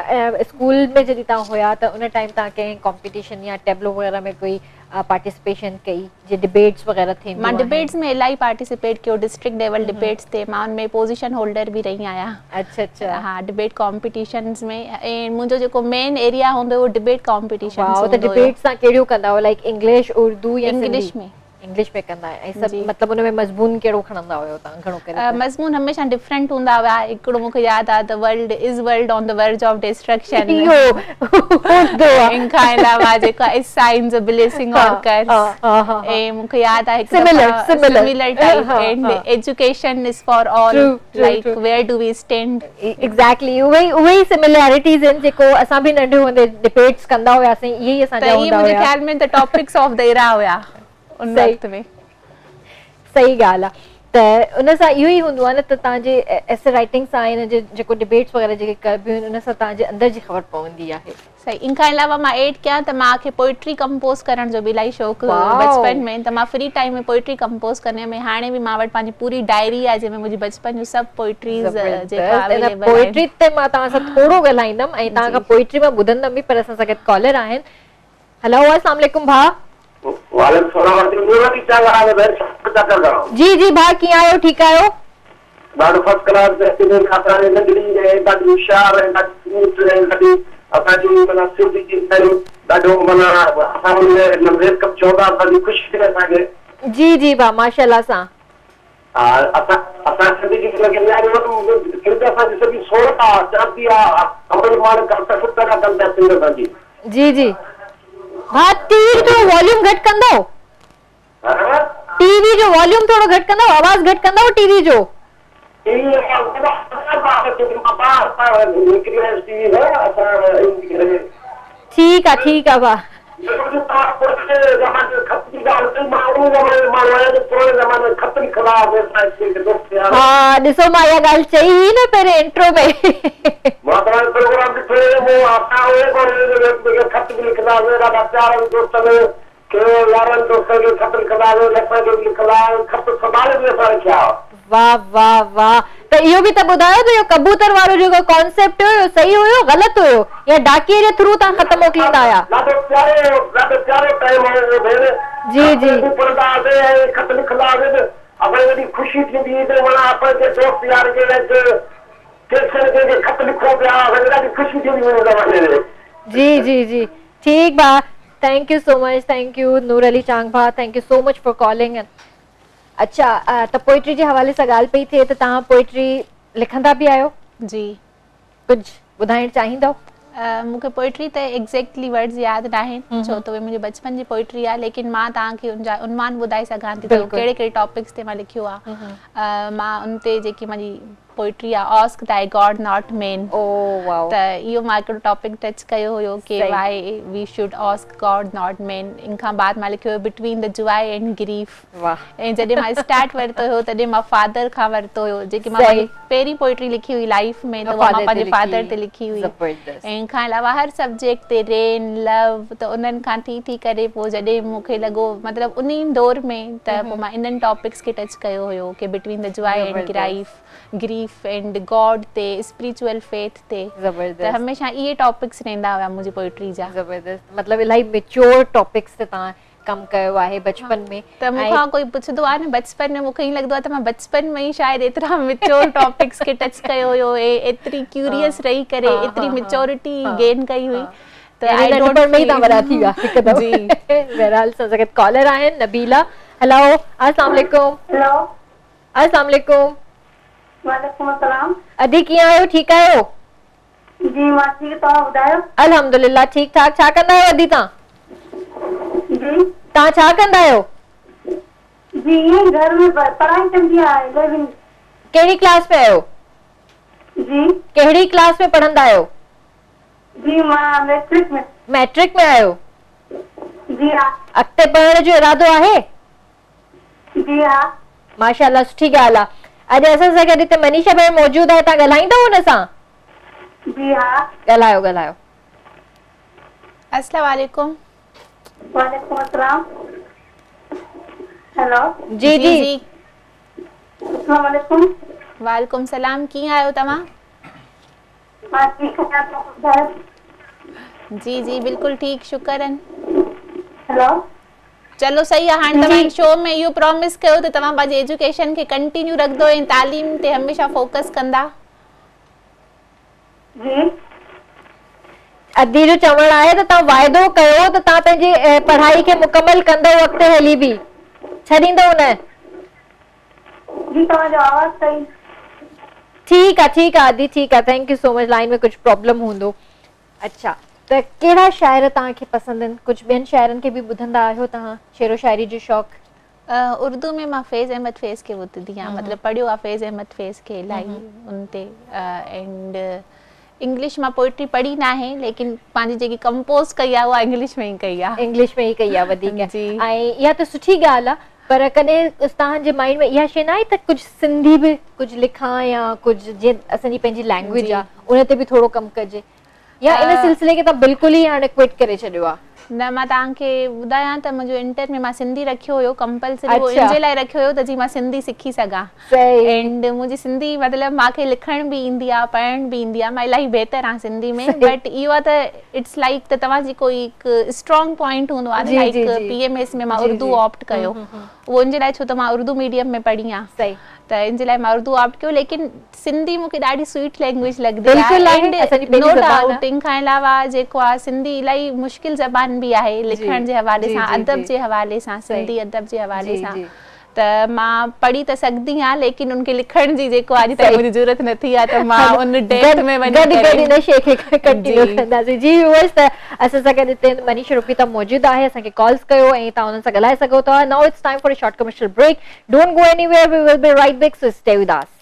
स्कूल में जॾहिं तव्हां हुया त उन टाइम तव्हां कंहिं कॉम्पिटिशन या टेबलो वग़ैरह में कोई पार्टिसिपेशन कई, जे डिबेट्स वग़ैरह थींदियूं? मां डिबेट्स में इलाही पार्टिसिपेट कयो, डिस्ट्रिक्ट लेवल डिबेट्स ते मां उन में पोज़ीशन होल्डर बि रही आहियां। अच्छा अच्छा, हा, डिबेट कॉम्पिटिशन्स में ऐं मुंहिंजो जेको मेन एरिया हूंदो हुयो डिबेट कॉम्पिटिशन। वाओ, त डिबेट्स तव्हां कहिड़ियूं कंदा हुयो, लाइक इंग्लिश, उर्दू या इंग्लिश में? इंग्लिश में कंदा आहियो। ऐं सभु मतिलबु उन में मज़मून कहिड़ो खणंदा हुयो तव्हां घणो करे? मज़मून हमेशा डिफरेंट हूंदा हुआ। हिकिड़ो मूंखे यादि आहे the world is world on the verge of destruction, इहो हूंदो आहे। इन खां अलावा जेको आहे साइंस अ ब्लेसिंग और कर्स, ऐं मूंखे यादि आहे similar type, and education is for all, like where do we stand. Exactly, उहे उहे सिमिलरिटीज आहिनि जेको असां बि नंढे हूंदे डिबेट्स कंदा हुआसीं, इहे ई असांजा हूंदा हुआ। मुंहिंजे ख़्याल में त टॉपिक्स ऑफ the era हुआ उन वक़्त में। सही ॻाल्हि आहे। त उन सां इहो ई हूंदो आहे न त तव्हांजे एसे राइटिंग सां हिन जे जेको डिबेट्स वग़ैरह जेके कबियूं आहिनि उन सां तव्हांजे अंदरि जी ख़बर पवंदी आहे। सही। इन खां अलावा मां एड कयां त मूंखे पोइट्री कंपोज़ करण जो बि इलाही शौक़ु हुयो बचपन में, त मां फ्री टाइम में पोइट्री कंपोज़ कंदी हुयमि। हाणे बि मां वटि पंहिंजी पूरी डायरी आहे जंहिंमें मुंहिंजी बचपन जूं सभु पोइट्रीज़ जेका अवेलेबल आहिनि। पोइट्री ते मां तव्हां सां थोरो ॻाल्हाईंदमि ऐं तव्हां खां पोइट्री मां ॿुधंदमि बि, पर असां सां गॾु कॉलर आहिनि। हेलो, अस्सलाम वालेकुम भाउ। जी जी भाउ, कीअं आहियो? ठीकु आहियो? ॾाढो फर्स्ट क्लास, बेहतरीन। असांजी नंढड़ी ऐं ॾाढी होशियार ऐं ॾाढी क्यूट ऐं ॾाढी असांजी माना सिंध जी ॾाढो माना असां हुन welcome चवंदा असांजी ख़ुशी थिए असांखे। जी जी भाउ माशाअल्लाह सां। हा असां असां सिंध जी सिंध असांजी सॼी सोरत आहे, चांदी आहे, अमल माण सुठा कनि पिया सिंध असांजी। जी जी भाउ टीवी जो वॉल्यूम घटि कंदो? टीवी जो वॉल्यूम थोरो घटि कंदो, आवाज़ घटि कंदो टीवी जो? ठीकु आहे ठीकु आहे भाउ। हा ॾिसो मां इहा ॻाल्हि चई हुई न पहिरें इंट्रो में। वाह वाह वाह। त इहो बि त ॿुधायो त इहो कबूतर वारो जेको कॉन्सेप्ट हुयो सही हुयो ग़लति हुयो या डाकिए जे थ्रू तव्हां ख़त मोकिलींदा हुया? ॾाढो प्यारो ॾाढो प्यारो टाइम हुयो भेण। जी जी पढ़ंदा हुआसीं ऐं ख़त लिखंदा हुआसीं त असांखे वॾी ख़ुशी थींदी हुई त माना पंहिंजे दोस्त यार खे कंहिंखे ख़त लिखूं पिया, असांखे ॾाढी ख़ुशी थींदी हुई हुन ज़माने में। जी जी जी ठीकु भाउ, thank you so much, thank you Noor Ali Chang भाउ, thank you so much for calling. अच्छा त पोइट्री जे हवाले सां ॻाल्हि पई थिए त तव्हां पोइट्री लिखंदा बि आहियो? जी। कुझु ॿुधाइण चाहींदव? मूंखे पोइट्री त एग्ज़ैक्टली वर्ड्स यादि न आहिनि छो त उहे मुंहिंजे बचपन जी पोइट्री आहे, लेकिन मां तव्हांखे उनजा उन्वान ॿुधाए सघां थी त कहिड़े कहिड़े टॉपिक्स ते मां लिखियो आहे। मां उन ते जेकी मुंहिंजी पोइट्री आहे ask thy God not man, त इहो मां हिकिड़ो टॉपिक टच कयो हुयो की why we should ask God not man. इन खां बाद मां लिखियो हुयो between the joy and grief. ऐं जॾहिं मां स्टार्ट वरितो हुयो तॾहिं मां फादर खां वरितो हुयो, जेकी मां पंहिंजी पहिरीं पोइट्री लिखी हुई लाइफ में त उहा मां पंहिंजे फादर ते लिखी हुई। ऐं इन खां अलावा हर सब्जेक्ट ते रेन लव त उन्हनि खां थी थी करे पोइ जॾहिं मूंखे लॻो मतिलबु उन दौर में त पोइ मां इन्हनि टॉपिक्स खे टच कयो हुयो की between the joy and grief grief and God ते स्पिरिचुअल फेथ ते। ज़बरदस्त। त हमेशा इहे टॉपिक्स रहंदा हुआ मुंहिंजी पोइट्री जा। ज़बरदस्त, मतिलबु इलाही मेच्योर टॉपिक्स ते तव्हां कमु कयो आहे बचपन में। त मूंखां कोई पुछंदो आहे न बचपन में मूंखे ईअं लॻंदो आहे त मां बचपन में ई शायदि एतिरा मेच्योर टॉपिक्स खे टच कयो हुयो ऐं एतिरी क्यूरियस रही करे एतिरी मेच्योरिटी गेन कई हुई त I don't में ई तव्हां वॾा थी विया हिकदमि। जी बहरहाल असां सां गॾु कॉलर आहिनि नबीला। हेलो अस्सलाम वालेकुम। हेलो अस्सलाम वालेकुम। वालेकुम अस्सलाम। अदी कीअं आहियो? ठीकु आहियो? जी मां ठीकु, तव्हां ॿुधायो? अल्हम्दुलिल्लाह ठीक ठाक। छा कंदा आहियो अदी तव्हां? जी तव्हां छा कंदा आहियो? जी ईअं घर में पढ़ाई कंदी आहियां। 11। कहिड़ी क्लास में आहियो? जी कहिड़ी क्लास में पढ़ंदा आहियो? जी मां मैट्रिक में। मैट्रिक में आहियो? जी हा। अॻिते पढ़ण जो इरादो आहे? जी हा। माशाअल्लाह सुठी ॻाल्हि आहे। अॼु असां सां गॾु हिते मनीषा भेण मौजूदु आहे, तव्हां ॻाल्हाईंदव हुन सां? जी हा। ॻाल्हायो ॻाल्हायो। अस्सलाम वालेकुम। वालेकुम अस्सलाम। हेलो जी जी अस्सलाम वालेकुम। वालेकुम सलाम। कीअं आहियो तव्हां? मां ठीकु आहियां, तव्हां ॿुधायो? जी जी बिल्कुलु ठीकु, शुक्र आहिनि। हेलो चलो सही आहे। हाणे तव्हां शो में इहो प्रॉमिस कयो त तव्हां पंहिंजी एजुकेशन खे कंटिन्यू रखंदो ऐं तालीम ते हमेशा फोकस कंदा। जी अदी जो चवणु आहे त तव्हां वाइदो कयो त तव्हां पंहिंजी पढ़ाई खे मुकमल कंदव, अॻिते हली बि छॾींदव न? जी तव्हांजो आवाज़ सही। ठीकु आहे ठीकु आहे अदी, ठीकु आहे। Thank you so much. Line में कुझु प्रॉब्लम हूंदो। अच्छा त कहिड़ा शाइर तव्हांखे पसंदि आहिनि? कुझु ॿियनि शाइरनि खे बि ॿुधंदा आहियो तव्हां? शेरो शाइरी जो शौक़ु? उर्दू में मां फैज़ अहमद फैज़ खे ॿुधंदी आहियां, मतिलबु पढ़ियो आहे फैज़ अहमद फैज़ खे इलाही उन ते। एंड इंग्लिश मां पोइट्री पढ़ी न आहे, लेकिन पंहिंजी जेकी कंपोज़ कई आहे उहा इंग्लिश में ई कई आहे। इंग्लिश में ई कई आहे वधीक। ऐं इहा त सुठी ॻाल्हि आहे, पर कॾहिं तव्हांजे माइंड में इहा शइ न आई त कुझु सिंधी बि कुझु लिखां या कुझु जीअं असांजी पंहिंजी लैंग्वेज आहे उन ते बि थोरो कमु कजे, या इन सिलसिले खे तव्हां बिल्कुलु ई हाणे क्विट करे छॾियो आहे? نه مان توهان کي ٻڌايان ته منهنجو انٽر ۾ مان سنڌي رکيو هيو ڪمپلسري اهو ان جي لاء رکيو هيو ته جيئن مان سنڌي سکي سگهان اينڊ منهنجي سنڌي مطلب مان کي لکڻ به ايندي آهي پڙهڻ به ايندي آهي مان الاهي بهتر آهيان سنڌي ۾ بٽ اهو آهي ته it's like ته توهان جي ڪوئي هڪ اسٽرانگ پوائنٽ هوندو آهي نه لائيڪ پي ايم ايس ۾ مان اردو آپٽ ڪيو اهو ان جي لاء ڇو ته مان اردو ميڊيم ۾ پڙهي آهيان ته ان جي لاء مان اردو آپٽ ڪيو ليڪن سنڌي مون کي ڏاڍي سوئيٽ لينگويج لڳندي آهي اينڊ نو ڊائوٽ ان کان علاوه جيڪو آهي سنڌي الاهي مشڪل زبان به آهي لکڻ جي حوالي سان ادب جي حوالي سان سنڌي ادب جي حوالي سان ته مان پڙهي ته سگهندي آهيان ليڪن ان کي لکڻ جي جيڪو آهي اڄ تائين منهنجي جرئت نه ٿي آهي ته مان ان ڊيپٿ ۾ وڃي گڏ گڏ ان شي کي ڪنٽينيو ڪنداسين جي ويوئرس ته اسان سان گڏ هتي منيشا روپيتا موجود آهي اسان کي ڪالز ڪيو ۽ توهان انهن سان ڳالهائي سگهو ٿا now it's time for a short commercial break don't go anywhere we will be right back so stay with us.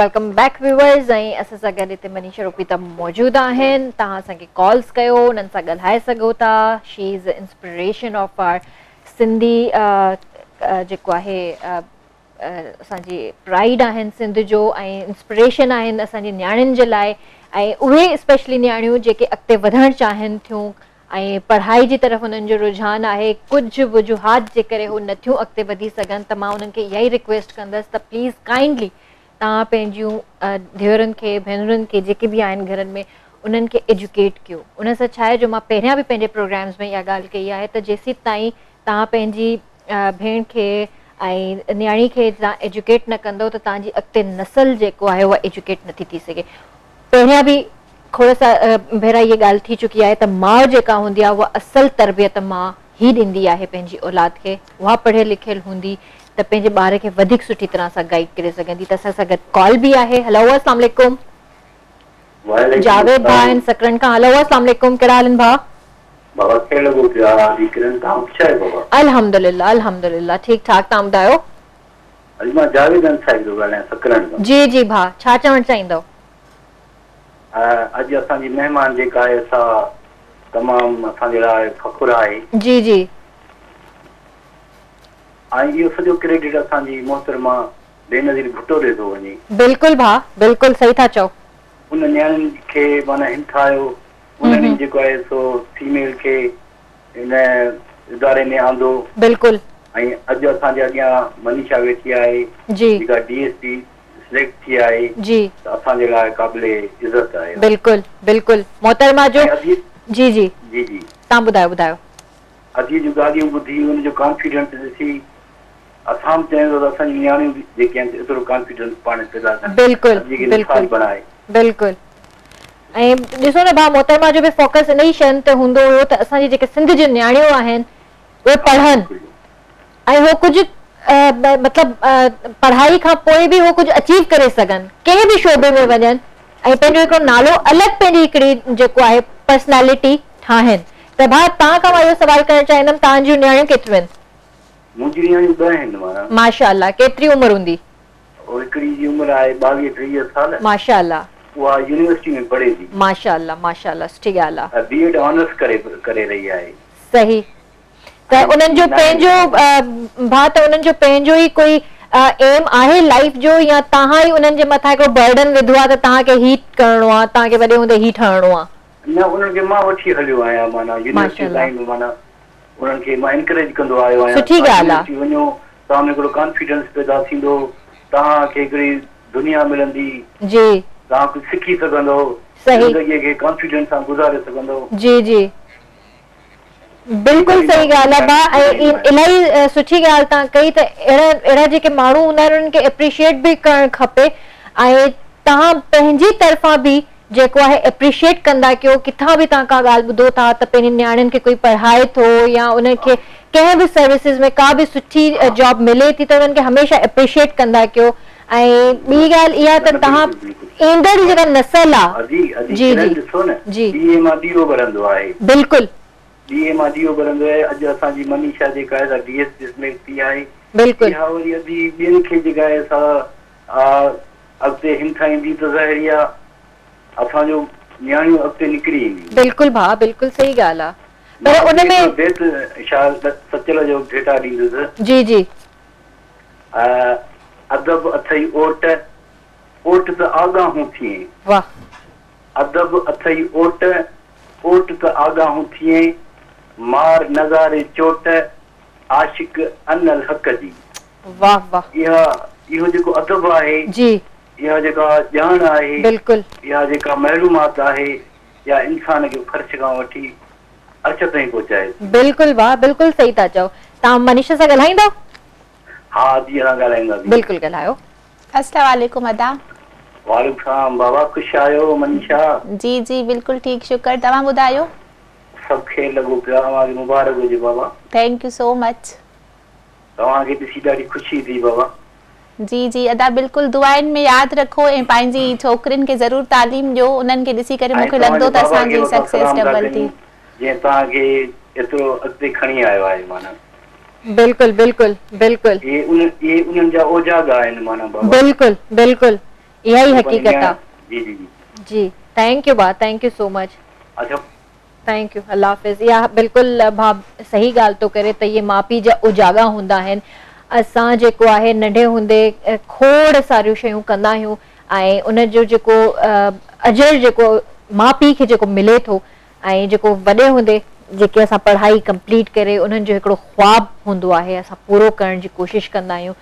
Welcome back viewers ۽ اسان سان گڏ هتي منيشا روپيتا موجود آهن توهان اسان کي ڪالز ڪيو انهن سان ڳالهائي سگهو ٿا she is inspiration of our Sindhi جيڪو آهي اسان جي پرائيڊ آهن سنڌ جو ۽ انسپريشن آهن اسان جي نياڻين جي لاء ۽ اهي اسپيشلي نياڻيون جيڪي اڳتي وڌڻ چاهين ٿيون ۽ پڙهائي جي طرف انهن جو رجحان آهي، ڪجهه وجوهات جي ڪري هو نٿيون اڳتي وڌي سگهن ته مان انهن کي اها ئي رڪويسٽ ڪندس ته پليز ڪائنڊلي توهان پنهنجيون ڌيئرن کي ڀينرن کي جيڪي به آهن گهرن ۾ انهن کي ايجوڪيٽ ڪيو ان سان ڇا آهي جو مان پهريان به پنهنجي پروگرامز ۾ اها ڳالهه ڪئي آهي ته جيسين تائين توهان پنهنجي ڀيڻ کي ۽ نياڻي کي توهان ايجوڪيٽ نه ڪندو ته توهان جي اڳتي نسل جيڪو آهي اها ايجوڪيٽ نٿي ٿي سگهي پهريان به کوڙ سارا ڀيرا اها ڳالهه ٿي چڪي آهي ته ماء جيڪا هوندي آهي اها اصل تربيت ماء ئي ڏيندي آهي پنهنجي اولاد کي اها پڙهيل لکيل هوندي ته پنهنجي ٻار کي وڌيڪ سٺي طرح سان گائيڊ ڪري سگهندي ته اسان سان گڏ ڪال به آهي هلو اسلام عليڪم جاويد ڀاء آهن سڪرنڊ کان هلو اسلام عليڪم ڪهڙا حال آهن ڀاء. بابا خير لڳو پيو آ ادي ڪرن توهان خوش آهيو بابا. الحمدلله الحمدلله ٺيڪ ٺاڪ توهان ٻڌايو. ادي مان جاويد انصاري ٿو ڳالهايان سڪرنڊ کان. جي جي ڀاء ڇا چوڻ چاهيندؤ. اڄ اسان جي مهمان جيڪا آهي سا تمام اسان جي لاء فخر آهي. جي جي. ۽ اهو سڄو ڪريڊٽ اسان جي محترمه بينظير ڀٽو ڏي ٿو وڃي. بلڪل ڀاء بلڪل صحيح ٿا چئو. ان نياڻين کي معنيٰ همٿايو انهن ئي جيڪو آهي سو فيميل کي هن اداري ۾ آندو. بلڪل. ۽ اڄ اسان جي اڳيان منيشا ويٺي آهي جي. جيڪا ڊي ايس پي سليڪٽ ٿي آهي جي. ته اسان جي لاء قابل عزت آهي. بلڪل بلڪل محترمه جو ۽ ادي جي جي جي جي. توهان ٻڌايو ٻڌايو. ادي جون ڳالهيون ٻڌي ان جو ڪانفيڊنس ڏسي اسان به چاهيون ٿا ته اسان جون نياڻيون به جيڪي آهن ايترو ڪانفيڊنس پاڻ ۾ پيدا ڪن بلڪل ادي کي مثال بلڪل بڻائي. بلڪل ۽ ڏسو نه ڀاء محترمه جو به فوڪس ان ئي شين تي هوندو هيو ته اسان جي جيڪي سنڌ جون نياڻيون آهن اهي پڙهن ۽ هو ڪجهه مطلب پڙهائي کان پوء به هو ڪجهه اچيو ڪري سگهن ڪنهن به شعبي ۾ وڃن ۽ پنهنجو هڪڙو نالو الڳ پنهنجي هڪڙي جيڪو آهي پرسنالٽي ٺاهن ته ڀاء توهان کان مان اهو سوال ڪرڻ چاهيندم توهان جون نياڻيون ڪيتريون آهن؟ منهنجون نياڻيون ٻه آهن معنيٰ. ماشاء الله ڪيتري عمر هوندي؟ هڪڙي جي عمر آهي ٻاويهه ٽيويهه سال. ماشاء الله. اها يونيورسٽي ۾ پڙهي ٿي. ماشاء الله ماشاء الله سٺي ڳالهه آ. بي ايڊ آنرس ڪري ڪري رهي آهي. صحيح ته انهن جو پنهنجو ڀاء ته انهن جو پنهنجو ئي ڪوئي ايم آهي لائيف جو يا توهان ئي انهن جي مٿان هڪڙو برڊن وڌو آ ته توهان کي هي ڪرڻو آ توهان کي وڏي هوندي هي ٺهڻو آ. نه انهن کي مان وٺي هليو آهيان معنيٰ يونيورسٽي تائين به معنيٰ انهن کي مان انڪريج ڪندو آيو آهيان سٺي ڳالهه آ. يونيورسٽي وڃو توهان ۾ هڪڙو ڪانفيڊنس پيدا ٿيندو توهان کي هڪڙي دنيا ملندي جي. توهان ڪجهه سکي سگهندؤ صحيح. زندگي کي ڪانفيڊنس سان گذاري سگهندؤ. جي جي بلڪل صحيح ڳالهه آ ڀاء ۽ الاهي سٺي ڳالهه توهان ڪئي ته اهڙا اهڙا جيڪي ماڻهو هوندا آهن انهن کي اپريشيئيٽ به ڪرڻ کپي ۽ توهان پنهنجي طرفان به جيڪو آهي اپريشيئيٽ ڪندا ڪيو ڪٿان به توهان ڪا ڳالهه ٻڌو ٿا ته پنهنجي نياڻين کي ڪوئي پڙهائي ٿو يا انهن کي ڪنهن به سروسز ۾ ڪا به سٺي جاب ملي ٿي ته انهن کي هميشه اپريشيئيٽ ڪندا ڪيو ۽ ٻي ڳالهه اها ته توهان ايندڙ جيڪا نسل آ ادي ادي جي جي ڏسو نه جي ڏيئي مان ڏيئو ٻرندو آهي. بلڪل. ڏيئي مان ڏيئو ٻرندو آهي اڄ اسان جي منيشا جيڪا آهي سا ڊي ايس پي سليڪٽ ٿي آهي بلڪل. اها وري ادي ٻين کي جيڪا آهي سا اڳتي همٿائيندي ته ظاهر ئي آ اسان جو نياڻيون اڳتي نڪري اينديون. بلڪل ڀاء بلڪل صحيح ڳالهه آ پر مان ان ۾. هڪڙو بيت شاهه سچل جو ڀيٽا ڏيندس. جي جي. ادب اٿئي اوٽ، اوٽ ته آڳاهون ٿئين. واھ. ادب اٿئي اوٽ، اوٽ ته آڳاهون ٿئين، مار نغاري چوٽ، عاشق انا الحق جي. واه واه. اها اهو جيڪو ادب آهي. جي. اها جيڪا ڄاڻ آهي. بلڪل. اها جيڪا معلومات آهي اها انسان کي فرش کان وٺي عرش تائين پهچائي ٿي. بلڪل واه بلڪل صحيح ٿا چئو. توهان منيشا سان ڳالهائيندؤ؟ ها جي اسان ڳالهائينداسين. بلڪل ڳالهايو. السلام عليڪم ادا. وعليڪم السلام بابا خوش آهيو منيشا. جي جي بلڪل ٺيڪ شڪر توهان ٻڌايو. سڀ خير لڳو پيو آ اوهان کي مبارڪ هجي بابا. Thank you so much. توهان کي ڏسي ڏاڍي خوشي ٿي بابا. جي جي ادا بلڪل دعائن ۾ ياد رکو ۽ پنهنجي ڇوڪرين کي ضرور تعليم ڏيو انهن کي ڏسي ڪري ۽ مونکي توهان لڳندو جي ته بابا اسان کي جي به اسان سڪسيس سلام ٿا ڊبل ٿي. ڪريون جنهن توهان کي ايترو اڳتي کڻي آيو آهي معنيٰ. بلڪل بلڪل بلڪل. اهي ان اهي انهن جا اوجاڳا آهن معنيٰ بابا. بلڪل بلڪل اها ئي پنهنجي حقيقت آ. نياڻي جي جي جي. جي thank you ڀاء thank you سو مچ. اڇا. Thank you الله حافظ اها بلڪل ڀاء صحيح ڳالهه ٿو ڪري ته اهي ماء پيء جا اوجاڳا هوندا آهن اسان جيڪو آهي ننڍي هوندي کوڙ ساريون شيون ڪندا آهيون ۽ ان جو جيڪو اجر جيڪو ماء پيء کي جيڪو ملي ٿو ۽ جيڪو وڏي هوندي جيڪي اسان پڙهائي ڪمپليٽ ڪري انهن جو هڪڙو خواب هوندو آهي اسان پورو ڪرڻ جي ڪوشش ڪندا آهيون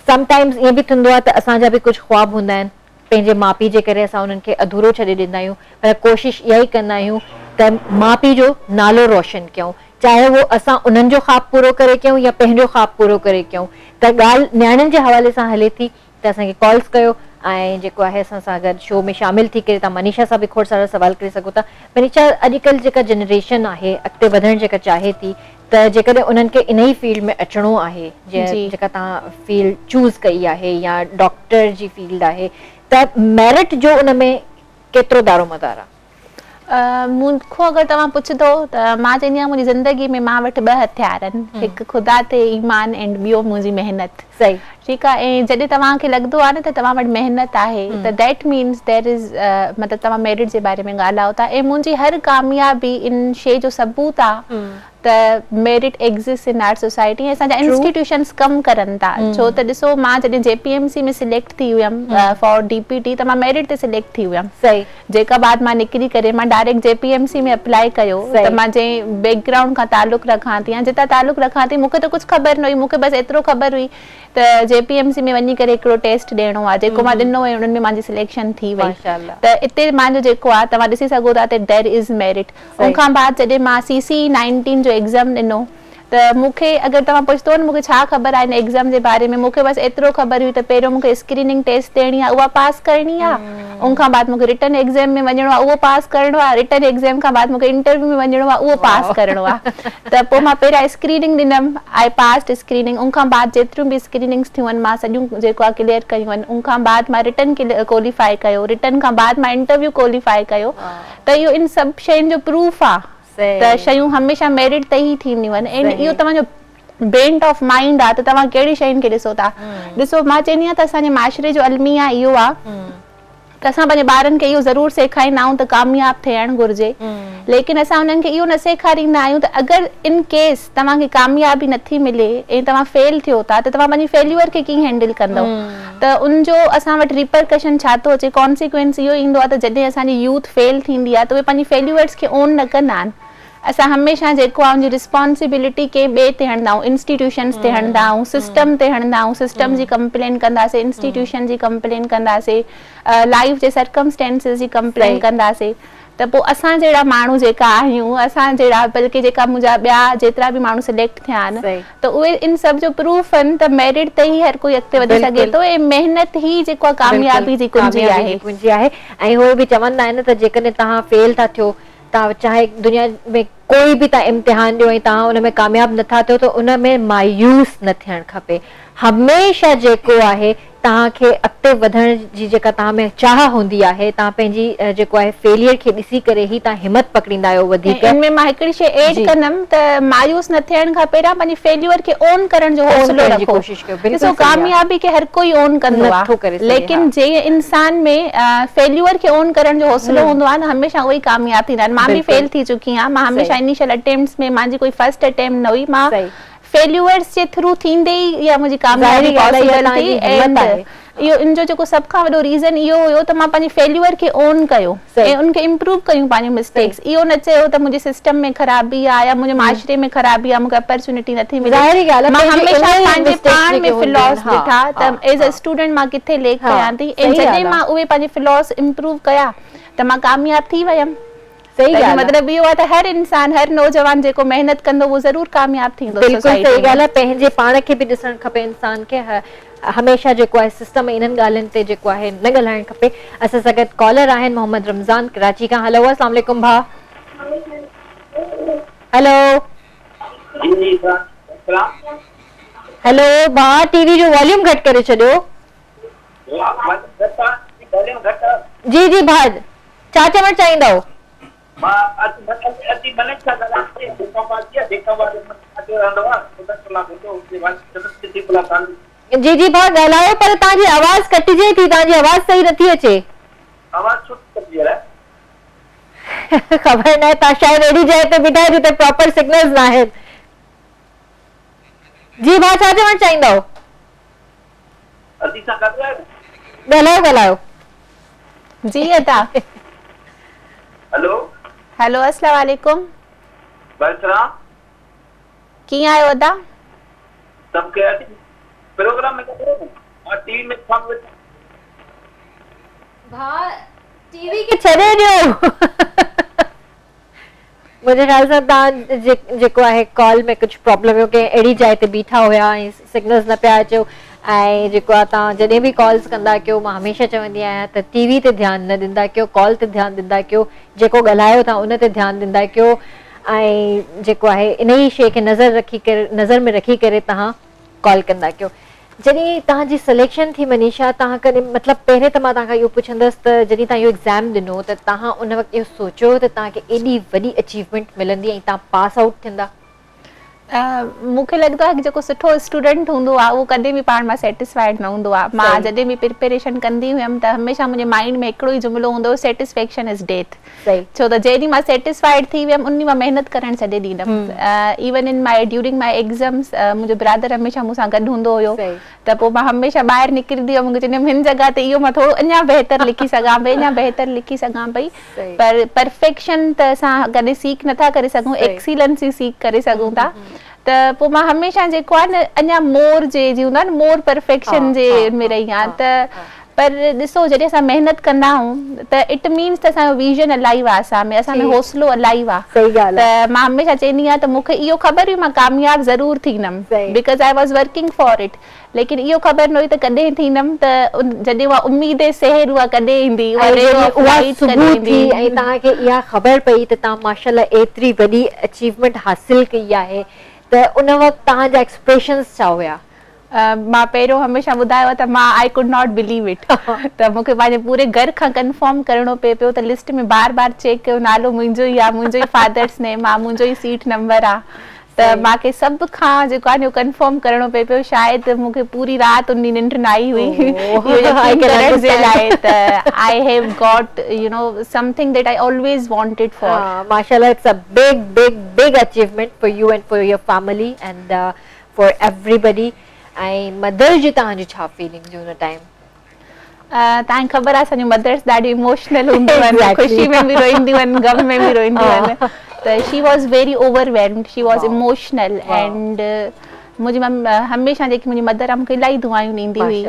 سم ٽائمز ائين به ٿيندو آهي ته اسان جا به ڪجهه خواب هوندا آهن پنهنجي ماء پيء جي ڪري اسان انهن کي اڌورو ڇڏي ڏيندا آهيون پر ڪوشش اها ئي ڪندا آهيون ته ماء پيء جو نالو روشن ڪيون چاهي اهو اسان انهن جو خواب پورو ڪري ڪيون يا پنهنجو خواب پورو ڪري ڪيون ته ڳالهه نياڻين جي حوالي سان هلي ٿي ته اسان کي ڪالز ڪيو ۽ جيڪو آهي اسان سان گڏ شو ۾ شامل ٿي ڪري توهان منيشا سان به کوڙ سارا سوال ڪري سگهو ٿا منيشا اڄڪلهه جيڪا جنريشن آهي اڳتي وڌڻ جيڪا چاهي ٿي ته جيڪڏهن انهن کي انهي فيلڊ ۾ اچڻو آهي جيڪا توهان فيلڊ چوز ڪئي آهي يا ڊاڪٽر جي فيلڊ آهي ته ميرٽ جو ان ۾ ڪيترو دارومدار آهي؟ مون کان اگر توهان پڇندو ته مان چوندي آهيان منهنجي زندگي ۾ مان وٽ ٻه هٿيار آهن هڪ خدا تي ايمان اينڊ ٻيو منهنجي محنت صحيح ٺيڪ آهي ۽ جڏهن توهان کي لڳندو آهي نه ته توهان وٽ محنت آهي ته that means there از مطلب توهان ميرٽ جي باري ۾ ڳالهايو ٿا ۽ منهنجي هر ڪاميابي ان شي جو ثبوت آهي ته merit exist in our society ۽ اسان جا انسٽيٽيوشنس ڪم ڪرن ٿا ڇو ته ڏسو مان جڏهن جي پي ايم سي ۾ سليڪٽ ٿي هيم فار ڊي پي ٽي ته مان ميرٽ تي سليڪٽ ٿي هيم جيڪب آباد مان نڪري ڪري مان ڊائريڪٽ جي پي ايم سي ۾ اپلائي ڪيو ته مان جنهن بيڪ گرائونڊ کان تعلق رکان ٿي يا جتان تعلق رکان ٿي مون کي ته ڪجهه خبر نه هئي مون کي بس ايترو خبر هئي ته جي پي ايم سي ۾ وڃي ڪري هڪڙو ٽيسٽ ڏيڻو آهي جيڪو مان ڏنو ۽ انهن ۾ منهنجي سليڪشن ٿي وئي ته اتي منهنجو جيڪو آهي توهان ڏسي سگهو ٿا ته دير از ميرٽ ان کان بعد جڏهن مان سي سي اي نائنٽين جو ايگزم ڏنو ته مون کي اگر توهان پڇندو نه مون کي ڇا خبر آهي ان ايگزم جي باري ۾ مون کي بس ايترو خبر هئي ته پهريون مون کي اسڪريننگ ٽيسٽ ڏيڻي آهي اها پاس ڪرڻي آهي ان کان بعد مون کي رٽن ايگزم ۾ وڃڻو آهي اهو پاس ڪرڻو آهي رٽن ايگزم کان بعد مون کي انٽرويو ۾ وڃڻو آهي اهو پاس ڪرڻو آهي ته پوء مان پهريان اسڪريننگ ڏنم آئي پاسڊ اسڪريننگ ان کان بعد جيتريون به اسڪريننگس ٿيون آهن مان سڄيون جيڪو آهي ڪليئر ڪيون آهن ان کان بعد مان رٽن ڪواليفائي ڪيو رٽن کان بعد مان انٽرويو ڪواليفائي ڪيو ته اهو ان سڀ شين جو پروف آ ته شيون هميشه ميرٽ تي ئي ٿينديون آهن اينڊ اهو توهان جو بينٽ آف مائنڊ آ ته توهان ڪهڙي شين کي ڏسو ٿا ڏسو مان چوندي آهيان ته اسان جي معاشري جو الميو اهو آ ته اسان پنهنجي ٻارن کي اهو ضرور سيکاريندا آهيون ته ڪامياب ٿيڻ گهرجي ليڪن اسان انهن کي اهو نه سيکاريندا آهيون ته اگر ان ڪيس توهان کي ڪاميابي نٿي ملي ۽ توهان فيل ٿيو ٿا ته توهان پنهنجي فيليور کي ڪيئن هينڊل ڪندؤ ته ان جو اسان وٽ ريپرڪشن ڇا ٿو اچي ڪانسيڪوئنس اهو ايندو آهي ته جڏهن اسان جي يوٿ فيل ٿيندي آهي ته اهي پنهنجي فيليورس کي اون نه ڪندا آهن اسان هميشه جيڪو آهي ان جي رسپانسبلٽي ڪنهن ٻئي تي هڻندا آهيون انسٽيٽيوشنس تي هڻندا آهيون سسٽم تي هڻندا آهيون سسٽم جي ڪمپلين ڪنداسين انسٽيٽيوشن جي ڪمپلين ڪنداسين لائيف جي سرڪمسٽينسز جي ڪمپلين ڪنداسين ته پوء اسان جهڙا ماڻهو جيڪا آهيون اسان جهڙا بلڪه جيڪا منهنجا ٻيا جيترا به ماڻهو سليڪٽ ٿيا آهن ته اهي ان سڀ جو پروف آهن ته ميرٽ تي ئي هر ڪوئي اڳتي وڌي سگهي ٿو ۽ محنت ئي جيڪو آهي ڪاميابي جي ڪنجي آهي. ڪنجي آهي ۽ اهي به چوندا آهن ته جيڪڏهن توهان فيل ٿا ٿيو توهان چاهي دنيا ۾ ڪوئي به توهان امتحان ڏيو ۽ توهان ان ۾ ڪامياب نٿا ٿيو ته ان ۾ مايوس نه ٿيڻ کپي هميشه جيڪو آهي توهان کي اڳتي وڌڻ جي جيڪا توهان ۾ چاهه هوندي آهي، توهان پنهنجي جيڪو آهي فيليئر کي ڏسي ڪري ئي توهان همت پڪڙيندا آهيو وڌيڪ. ۽ ان ۾ مان هڪڙي شيء ايڊ ڪندم ته مايوس نه ٿيڻ کان پهريان پنهنجي فيليئر کي اون ڪرڻ جو حوصلو رکو. ڏسو ڪاميابي کي هر ڪوئي اون ڪندو آهي ليڪن جنهن انسان ۾ فيليئر کي اون ڪرڻ جو حوصلو هوندو آهي نه هميشه اهي ئي ڪامياب ٿيندا آهن. مان به فيل ٿي چڪي آهيان مان هميشه انيشل اٽيمپٽس ۾ منهنجي ڪوئي فرسٽ اٽيمپٽ نه هئي مان فيليورس جي ٿرو ٿيندي ئي اها منهنجي ڪاميابي پاسيبل ٿي اينڊ اهو ان جو جيڪو سڀ کان وڏو ريزن اهو هيو ته مان پنهنجي فيليور کي اون ڪيو ۽ ان کي امپروو ڪيون پنهنجون مسٽيڪس اهو نه چيو ته منهنجي سسٽم ۾ خرابي آهي يا منهنجي معاشري ۾ خرابي آهي مون کي اپرچونٽي نٿي ملي مان هميشه پنهنجي پاڻ ۾ فلاز ڏٺا ته ايز ا اسٽوڊنٽ مان ڪٿي ليڪ ڪيان ٿي ۽ جڏهن مان اهي پنهنجي فلاز امپروو ڪيا ته مان ڪامياب ٿي ويم. صحيح ڳالهه آ. مطلب اهو آهي ته هر انسان هر نوجوان جيڪو محنت ڪندو اهو ضرور ڪامياب ٿيندو بلڪل سوسائٽي صحيح ۾. ڳالهه آهي پنهنجي پاڻ کي به ڏسڻ کپي انسان کي هميشه جيڪو آهي سسٽم ۽ انهن ڳالهين تي جيڪو آهي نه ڳالهائڻ کپي اسان سان گڏ ڪالر آهن محمد رمضان ڪراچي کان هلو اسلام عليڪم ڀاء هلو جي جي سلام. هلو ڀاء ٽي وي جو واليوم گهٽ ڪري ڇڏيو. جي جي ڀاء ڇا چوڻ چاهيندؤ؟ جي جي ڀاء ڳالهايو پر توهان جي آواز ڪٽجي ٿي توهان جي آواز صحيح نٿي اچي. خبر ناهي توهان شايد اهڙي جاء تي بيٺا آهيو جتي پراپر سگنلز ناهن. جي ڀاء ڇا چوڻ چاهيندؤ؟ ادي سان ڳالهايو. ڳالهايو ڳالهايو. جي ادا. هلو. هلو اسلام عليڪم. وعليڪم السلام. ڪيئن آهيو ادا. سڀ خير ادي پروگرام ۾ ڳالهايو نه مان ٽي وي ۾ ڏسان پيو. ڀاء ٽي وي کي ڇڏي ڏيو. منهنجي خيال سان توهان جيڪو آهي ڪال ۾ ڪجهه پرابلم هيو ڪنهن اهڙي جاء تي بيٺا هيا ۽ سگنلز نه پيا اچيو ۽ جيڪو آهي توهان جڏهن به ڪالز ڪندا ڪيو مان هميشه چوندي آهيان ته ٽي وي تي ڌيان نه ڏيندا ڪيو ڪال تي ڌيان ڏيندا ڪيو جيڪو ڳالهايو ٿا ان تي ڌيان ڏيندا ڪيو ۽ جيڪو آهي انهي شيء کي نظر رکي ڪري نظر ۾ رکي ڪري توهان ڪال ڪندا ڪيو. جڏهن توهان جي سليڪشن ٿي منيشا توهان ڪڏهن مطلب پهرين ته مان توهان کان اهو پڇندس ته جڏهن توهان اهو ايگزام ڏنو ته توهان ان وقت اهو سوچيو هو ته توهان کي ايڏي وڏي اچيومينٽ ملندي ۽ توهان پاس آئوٽ ٿيندا؟ مون کي لڳندو آهي جيڪو سٺو اسٽوڊنٽ هوندو آهي اهو ڪڏهن به پاڻ مان سيٽسفائيڊ نه هوندو آهي. مان جڏهن به پريپريشن ڪندي هيم ته هميشه منهنجي مائينڊ ۾ هڪڙو ئي جملو هوندو هو سيٽسفيڪشن از ڊيٿ. ڇو ته جنهن ڏينهن مان سيٽسفائيڊ ٿي ويم ان ڏينهن مان محنت ڪرڻ ڇڏي ڏيندم even in my during my exams منهنجو برادر هميشه مون سان گڏ هوندو هيو ته پوء مان هميشه ٻاهر نڪرندي هيم مون کي چوندي هيم هن جڳهه تي اهو مان ٿورو اڃا بهتر لکي سگهان پئي اڃا بهتر لکي سگهان پئي پر پرفيڪشن ته اسان ڪڏهن سيڪ نٿا ڪري سگهون ايڪسيلنس ئي سيڪ ڪري سگهون ٿا ته پوء مان هميشه جيڪو آهي نه اڃا مور جي جي هوندو آهي نه مور پرفيڪشن جي ۾ رهي آهيان ته پر ڏسو جڏهن اسان محنت ڪندا آهيون ته it means ته اسان جو ويزن الائيو آهي اسان ۾ اسان ۾ حوصلو الائيو آهي ته مان هميشه چوندي آهيان ته مون کي اهو خبر هئي مان ڪامياب ضرور ٿيندم because I was working for it ليڪن اهو خبر نه هئي ته ڪڏهن ٿيندم ته جڏهن اها اميد سحر اها ڪڏهن ايندي اها ري آف لائيٽ ڪڏهن ايندي. ۽ توهان کي اها خبر پئي ته توهان ماشاءالله ايتري وڏي اچيومينٽ حاصل ڪئي آهي ته ان وقت توهان جا ايڪسپريشنز ڇا هيا؟ مان پهريون هميشه ٻڌايو آهي ته مان I could not believe it ته مون کي پنهنجي پوري گهر کان ڪنفرم ڪرڻو پئي پيو ته لسٽ ۾ بار بار چيڪ ڪيو نالو منهنجو ئي آهي منهنجو ئي فادرس نيم آهي منهنجو ئي سيٽ نمبر آهي ته مان کي سڀ کان جيڪو آهي اهو ڪنفرم ڪرڻو پئي پيو شايد مون کي پوري رات ان ڏينهن ننڊ نه آئي هئي اهو يقين ڪرڻ جي لاء ته I have got you know something that I always wanted for. ماشاءالله it's a big big big achievement for you and for your family and for everybody ۽ mother جي توهان جي ڇا فيلنگز هيون ان ٽائيم؟ توهان کي خبر آهي اسان جون مدرس ڏاڍيون ايموشنل هونديون آهن خوشي ۾ به روئينديون آهن غم ۾ به روئينديون آهن ته she was very overwhelmed she was emotional and منهنجي مم هميشه جيڪي منهنجي مدر آهي مون کي الاهي دعائون ڏيندي هئي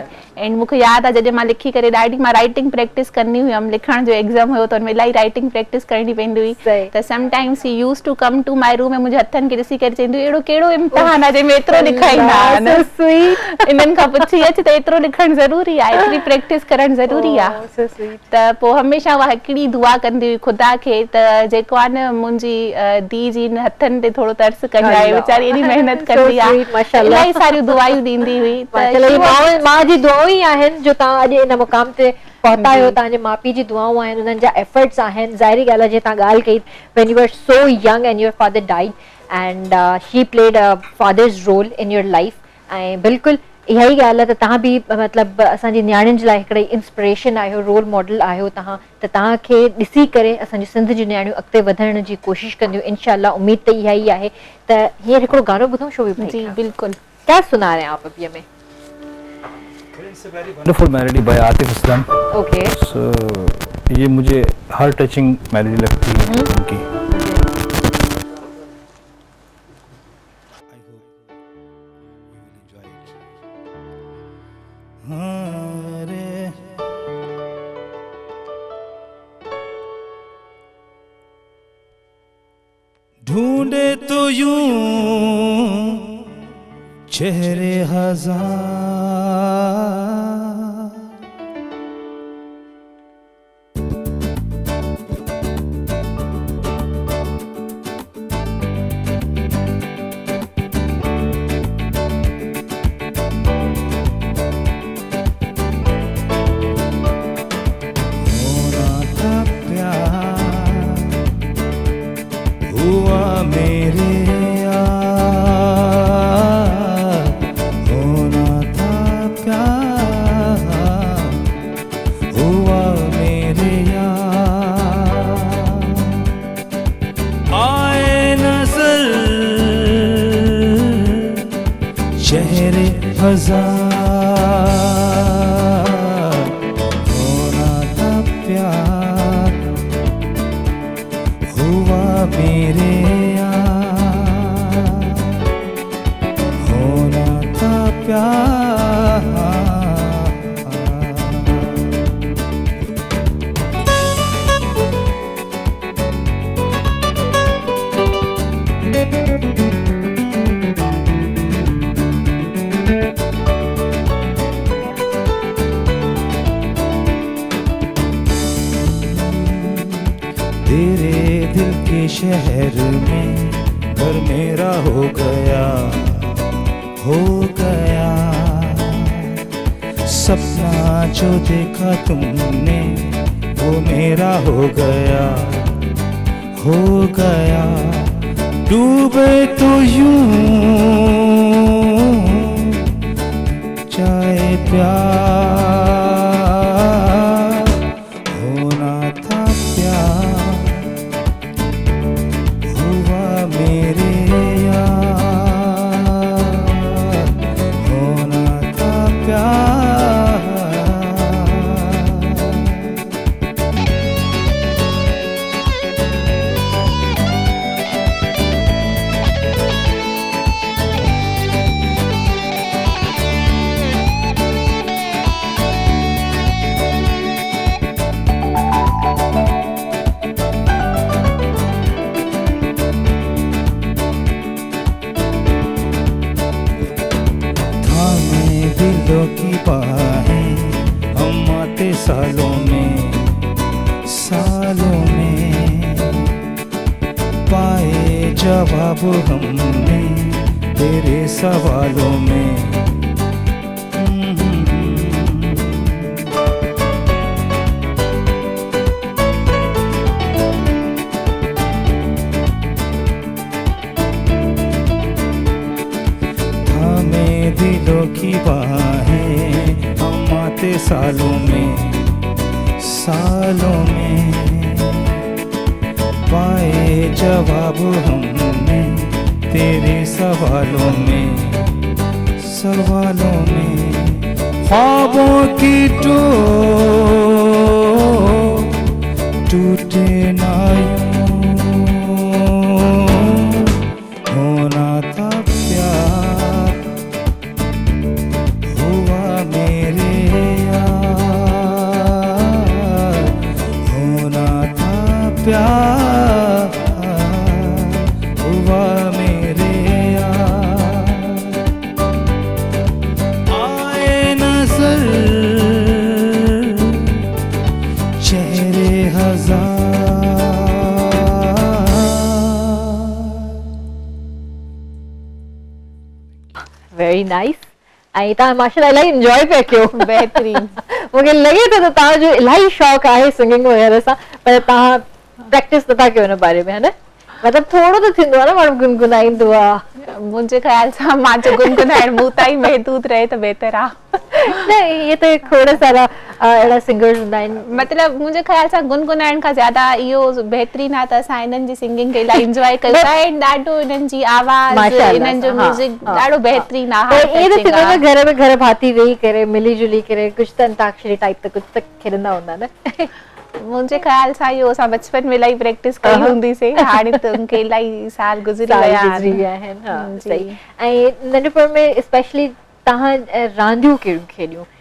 اينڊ مون کي ياد آهي جڏهن مان لکي ڪري ڏاڍي مان رائٽنگ پريڪٽس ڪندي هيم لکڻ جو ايگزام هيو ته ان ۾ الاهي رائٽنگ پريڪٽس ڪرڻي پوندي هئي ته sometimes she use to come to my room ۽ منهنجي هٿن کي ڏسي ڪري چوندي هئي اهڙو ڪهڙو امتحان آهي جنهن ۾ ايترو لکائيندا آهن انهن کان پڇي اچ ته ايترو لکڻ ضروري آهي ايتري پريڪٽس ڪرڻ ضروري آهي ته پوء هميشه اها هڪڙي دعا ڪندي هئي خدا کي ته جيڪو آهي نه منهنجي ڌيء جي هن هٿن تي ٿورو ترس ڪجانء ويچاري ايڏي محنت ڪندي آهي الاهي ساريون دعايون ڏيندي هئي ته ماء جي دعائون ئي آهن جو توهان اڄ ان مقام تي پهتا آهيو توهان جي ماء پيء جي دعائون آهن انهن جا ايفرٽس آهن ظاهري ڳالهه آهي جيئن توهان ڳالهه ڪئي when you were so young and your father died and she played a father's role in your life ۽ بلڪل اها ئي ڳالهه آهي ته توهان به مطلب اسان جي نياڻين جي لاء هڪڙي انسپريشن آهيو رول ماڊل آهيو توهان ته توهان کي ڏسي ڪري اسان جي سنڌ جون نياڻيون اڳتي وڌڻ جي ڪوشش ڪنديون انشاء الله اميد ته اها ئي آهي ته هينئر هڪڙو گانو ٻڌون شوبي ڀائي جي کان بلڪل. ڪيا سنا رهي هين آپ ابي همين. Wonderful melody by Atif Aslam. Okay. So ये मुझे हर टचिंग मेलोडी लगती है उनकी। ढूंढे तो यूं चेहरे हजार, होना था प्यार हुआ मेरे यार, होना था प्यार हुआ मेरे यार। आए नजर चेहरे हजार, होना था प्यार हुआ मेरे यार, होना था प्यार। तेरे दिल के शहर में घर मेरा हो गया, हो गया। सपना जो देखा तुमने वो मेरा हो गया, हो गया। डूबे तो यूं चाहे प्यार, होना था प्यार हुआ मेरे यार, होना था प्यार। थामे दिलों की बाहें हम आते सालों में, सालों में। पाए जवाब हमने तेरे सवालों में। थामे दिलों की बाहें हम आते सालों में, सालों में। पाए जवाब हमने तेरे सवालों में, सवालों में। ख्वाबों की डोर टूटे ना यूं, होना था प्यार हुआ मेरे यार, होना था प्यार हुआ मेरे यार। आए नजर चेहरे हजार। Very nice. ऐं तव्हां माशाअल्लाह इलाही इंजॉय पिया कयो। बहितरीन। मूंखे लॻे थो त तव्हांजो इलाही शौक़ु आहे सिंगिंग वग़ैरह सां, पर तव्हां प्रैक्टिस नथा कयो हुन बारे में, है न? मतिलबु थोरो त थींदो आहे न, माण्हू गुनगुनाईंदो आहे। मुंहिंजे ख़्याल सां मां जो गुनगुनाइण मूं ताईं महदूद रहे त बहितर आहे। نه ائين ته کوڙ سارا اهڙا سنگرز هوندا آهن. مطلب منهنجي خيال سان گنگنائڻ کان زياده اهو بهترين آهي ته اسان انهن جي سنگنگ کي الاهي انجواء ڪيون ٿا ۽ ڏاڍو انهن جي آواز انهن جو ميوزڪ ڏاڍو بهترين آهي هارٽ ٽچنگ آهي. ائين ته ٿيندو نه گهر ۾ گهر ڀاتي ويهي ڪري ملي جلي ڪري ڪجهه ته انتاڪشري ٽائيپ ته ڪجهه ته کيڏندا هوندا نه. منهنجي خيال سان اهو اسان بچپن ۾ الاهي پريڪٽس ڪئي هوندي سي هاڻي ته ان کي الاهي سال گذري ويا آهن. ها صحيح ۽ ننڍپڻ ۾ اسپيشلي توهان رانديون ڪهڙيون کيڏيون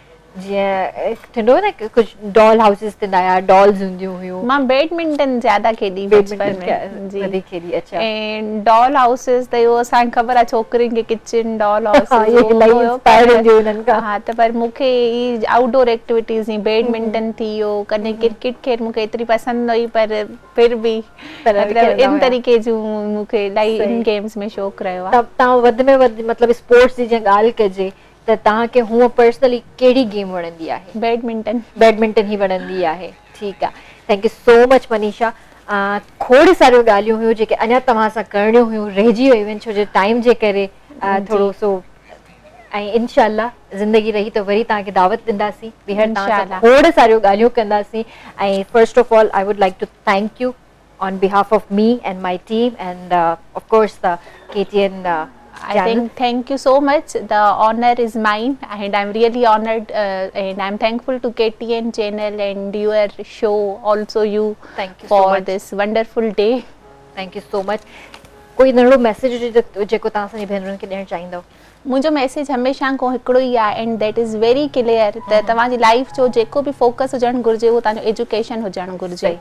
جيئن ٿيندو هو نه ڪجهه ڊال هائوسز ٿيندا هيا ڊالز هونديون هيون. مان بيڊمنٽن زياده کيڏي بچپن ۾ جي وڌيڪ کيڏي اڇا ۽ ڊال هائوسز ته اهو اسان کي خبر آهي ڇوڪرين کي ڪچن ڊال هائوسز اهي الاهي انسپائر هونديون هنن کان ها ته پر مون کي هي آئوٽ ڊور ايڪٽيوٽيز جيئن بيڊمنٽن ٿي ويو ڪڏهن ڪرڪيٽ خير مون کي ايتري پسند نه هئي پر ڦر به مطلب ان طريقي جون مون کي الاهي ان گيمز ۾ شوق رهيو آهي. توهان وڌ ۾ وڌ مطلب اسپورٽس جي جيئن ڳالهه ڪجي ته توهان کي هونء پرسنلي ڪهڙي گيم وڻندي آهي؟ بيڊمنٽن. بيڊمنٽن ئي وڻندي آهي ٺيڪ آ thank you so much Manisha کوڙ ساريون ڳالهيون هيون جيڪي اڃا توهان سان ڪرڻيون هيون رهجي ويون آهن ڇو جو ٽائيم جي ڪري ٿورو سو ۽ انشاء الله زندگي رهي ته وري توهان کي دعوت ڏينداسين ٻيهر توهان سان کوڙ ساريون ڳالهيون ڪنداسين ۽ first of all I would like to thank you on behalf of me and my team and of course the K T N I think thank you so much the honour is mine and I'm really honoured and I'm thankful to K T N channel and your show also you thank you so for much this wonderful day. Thank you so much ڪوئي ننڍڙو message هجي جيڪو توهان اسان جي ڀينرن کي ڏيڻ چاهيندؤ. منهنجو ميسيج هميشه کان هڪڙو ئي آهي and that is very clear ته توهان جي لائيف جو جيڪو به فوڪس هجڻ گهرجي اهو توهان جو ايجوڪيشن هجڻ گهرجي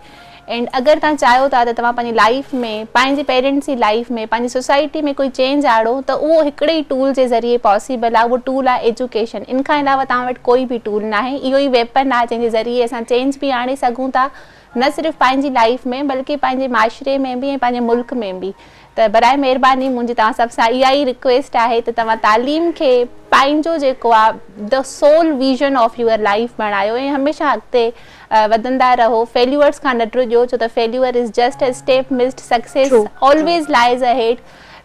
اينڊ اگر توهان چاهيو ٿا ته توهان پنهنجي لائيف ۾ پنهنجي پيرنٽس جي لائيف ۾ پنهنجي سوسائٽي ۾ ڪوئي چينج آڻو ته اهو هڪڙي ئي ٽول جي ذريعي پاسيبل آهي اهو ٽول آهي ايجوڪيشن ان کان علاوه توهان وٽ ڪوئي به ٽول ناهي اهو ئي ويپن آهي جنهن جي ذريعي اسان چينج به آڻي سگهون ٿا نه صرف پنهنجي لائيف ۾ بلڪه پنهنجي معاشري ۾ به ۽ پنهنجي ملڪ ۾ به ته برائي مهرباني منهنجي توهان سڀ سان اها ئي رڪويسٽ آهي ته توهان تعليم کي پنهنجو جيڪو آهي the sole vision of your life بڻايو ۽ هميشه اڳتي وڌندا رهو فيليورس کان نه ڊڄو ڇو ته failure is just a step missed success always lies ahead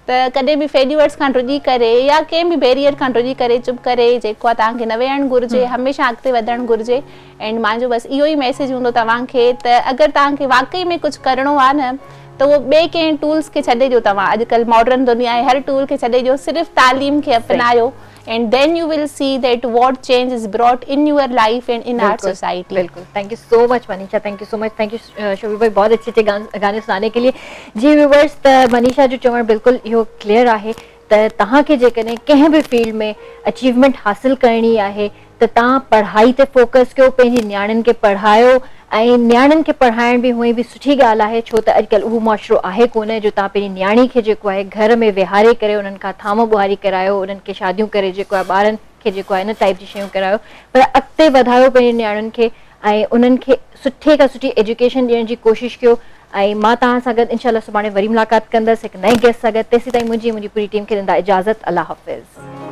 ته ڪڏهن به فيليورس کان ڊڄي ڪري يا ڪنهن به بيريئر کان ڊڄي ڪري چپ ڪري جيڪو آهي توهان کي نه ويهڻ گهرجي هميشه اڳتي وڌڻ گهرجي اينڊ مانجو بس اهو ئي ميسيج هوندو توهان کي ته اگر توهان کي واقعي ۾ ڪجهه ڪرڻو آهي نه ته اهو ٻئي ڪنهن ٽولز کي ڇڏي ڏيو توهان اڄڪلهه ماڊرن دنيا آهي هر ٽول کي ڇڏي ڏيو صرف تعليم کي اپنايو and then you will see that what change is brought in your life and in our society. बिल्कुल thank you so much Manisha thank you so much thank you Shobi भाई बहुत अच्छे अच्छे गाने सुनाने के लिए। जी व्यूवर्स त मनीषा जो चवण बिल्कुल इहो क्लियर आहे त तव्हांखे जेकॾहिं कंहिं बि फील्ड में अचीवमेंट हासिल करणी आहे त तव्हां पढ़ाई ते फोकस कयो, पंहिंजी नियाणियुनि खे पढ़ायो ऐं नियाणियुनि खे पढ़ाइण बि हूअं बि सुठी ॻाल्हि आहे, छो त अॼुकल्ह उहो मुआशिरो आहे कोन जो तव्हां पंहिंजी नियाणी खे जेको आहे घर में विहारे करे उन्हनि खां थाम ॿुहारी करायो, उन्हनि खे शादियूं करे जेको आहे ॿारनि खे जेको आहे इन टाइप जी शयूं करायो, पर अॻिते वधायो पंहिंजी नियाणियुनि खे ऐं उन्हनि खे सुठे खां सुठी एजुकेशन ॾियण जी कोशिशि कयो। ऐं मां तव्हां सां गॾु इनशा अल्लाह सुभाणे वरी मुलाक़ात कंदसि हिकु नए गेस्ट सां गॾु, तेसीं ताईं मुंहिंजी मुंहिंजी पूरी टीम खे ॾींदा इजाज़त। अल्लाह हाफ़िज़।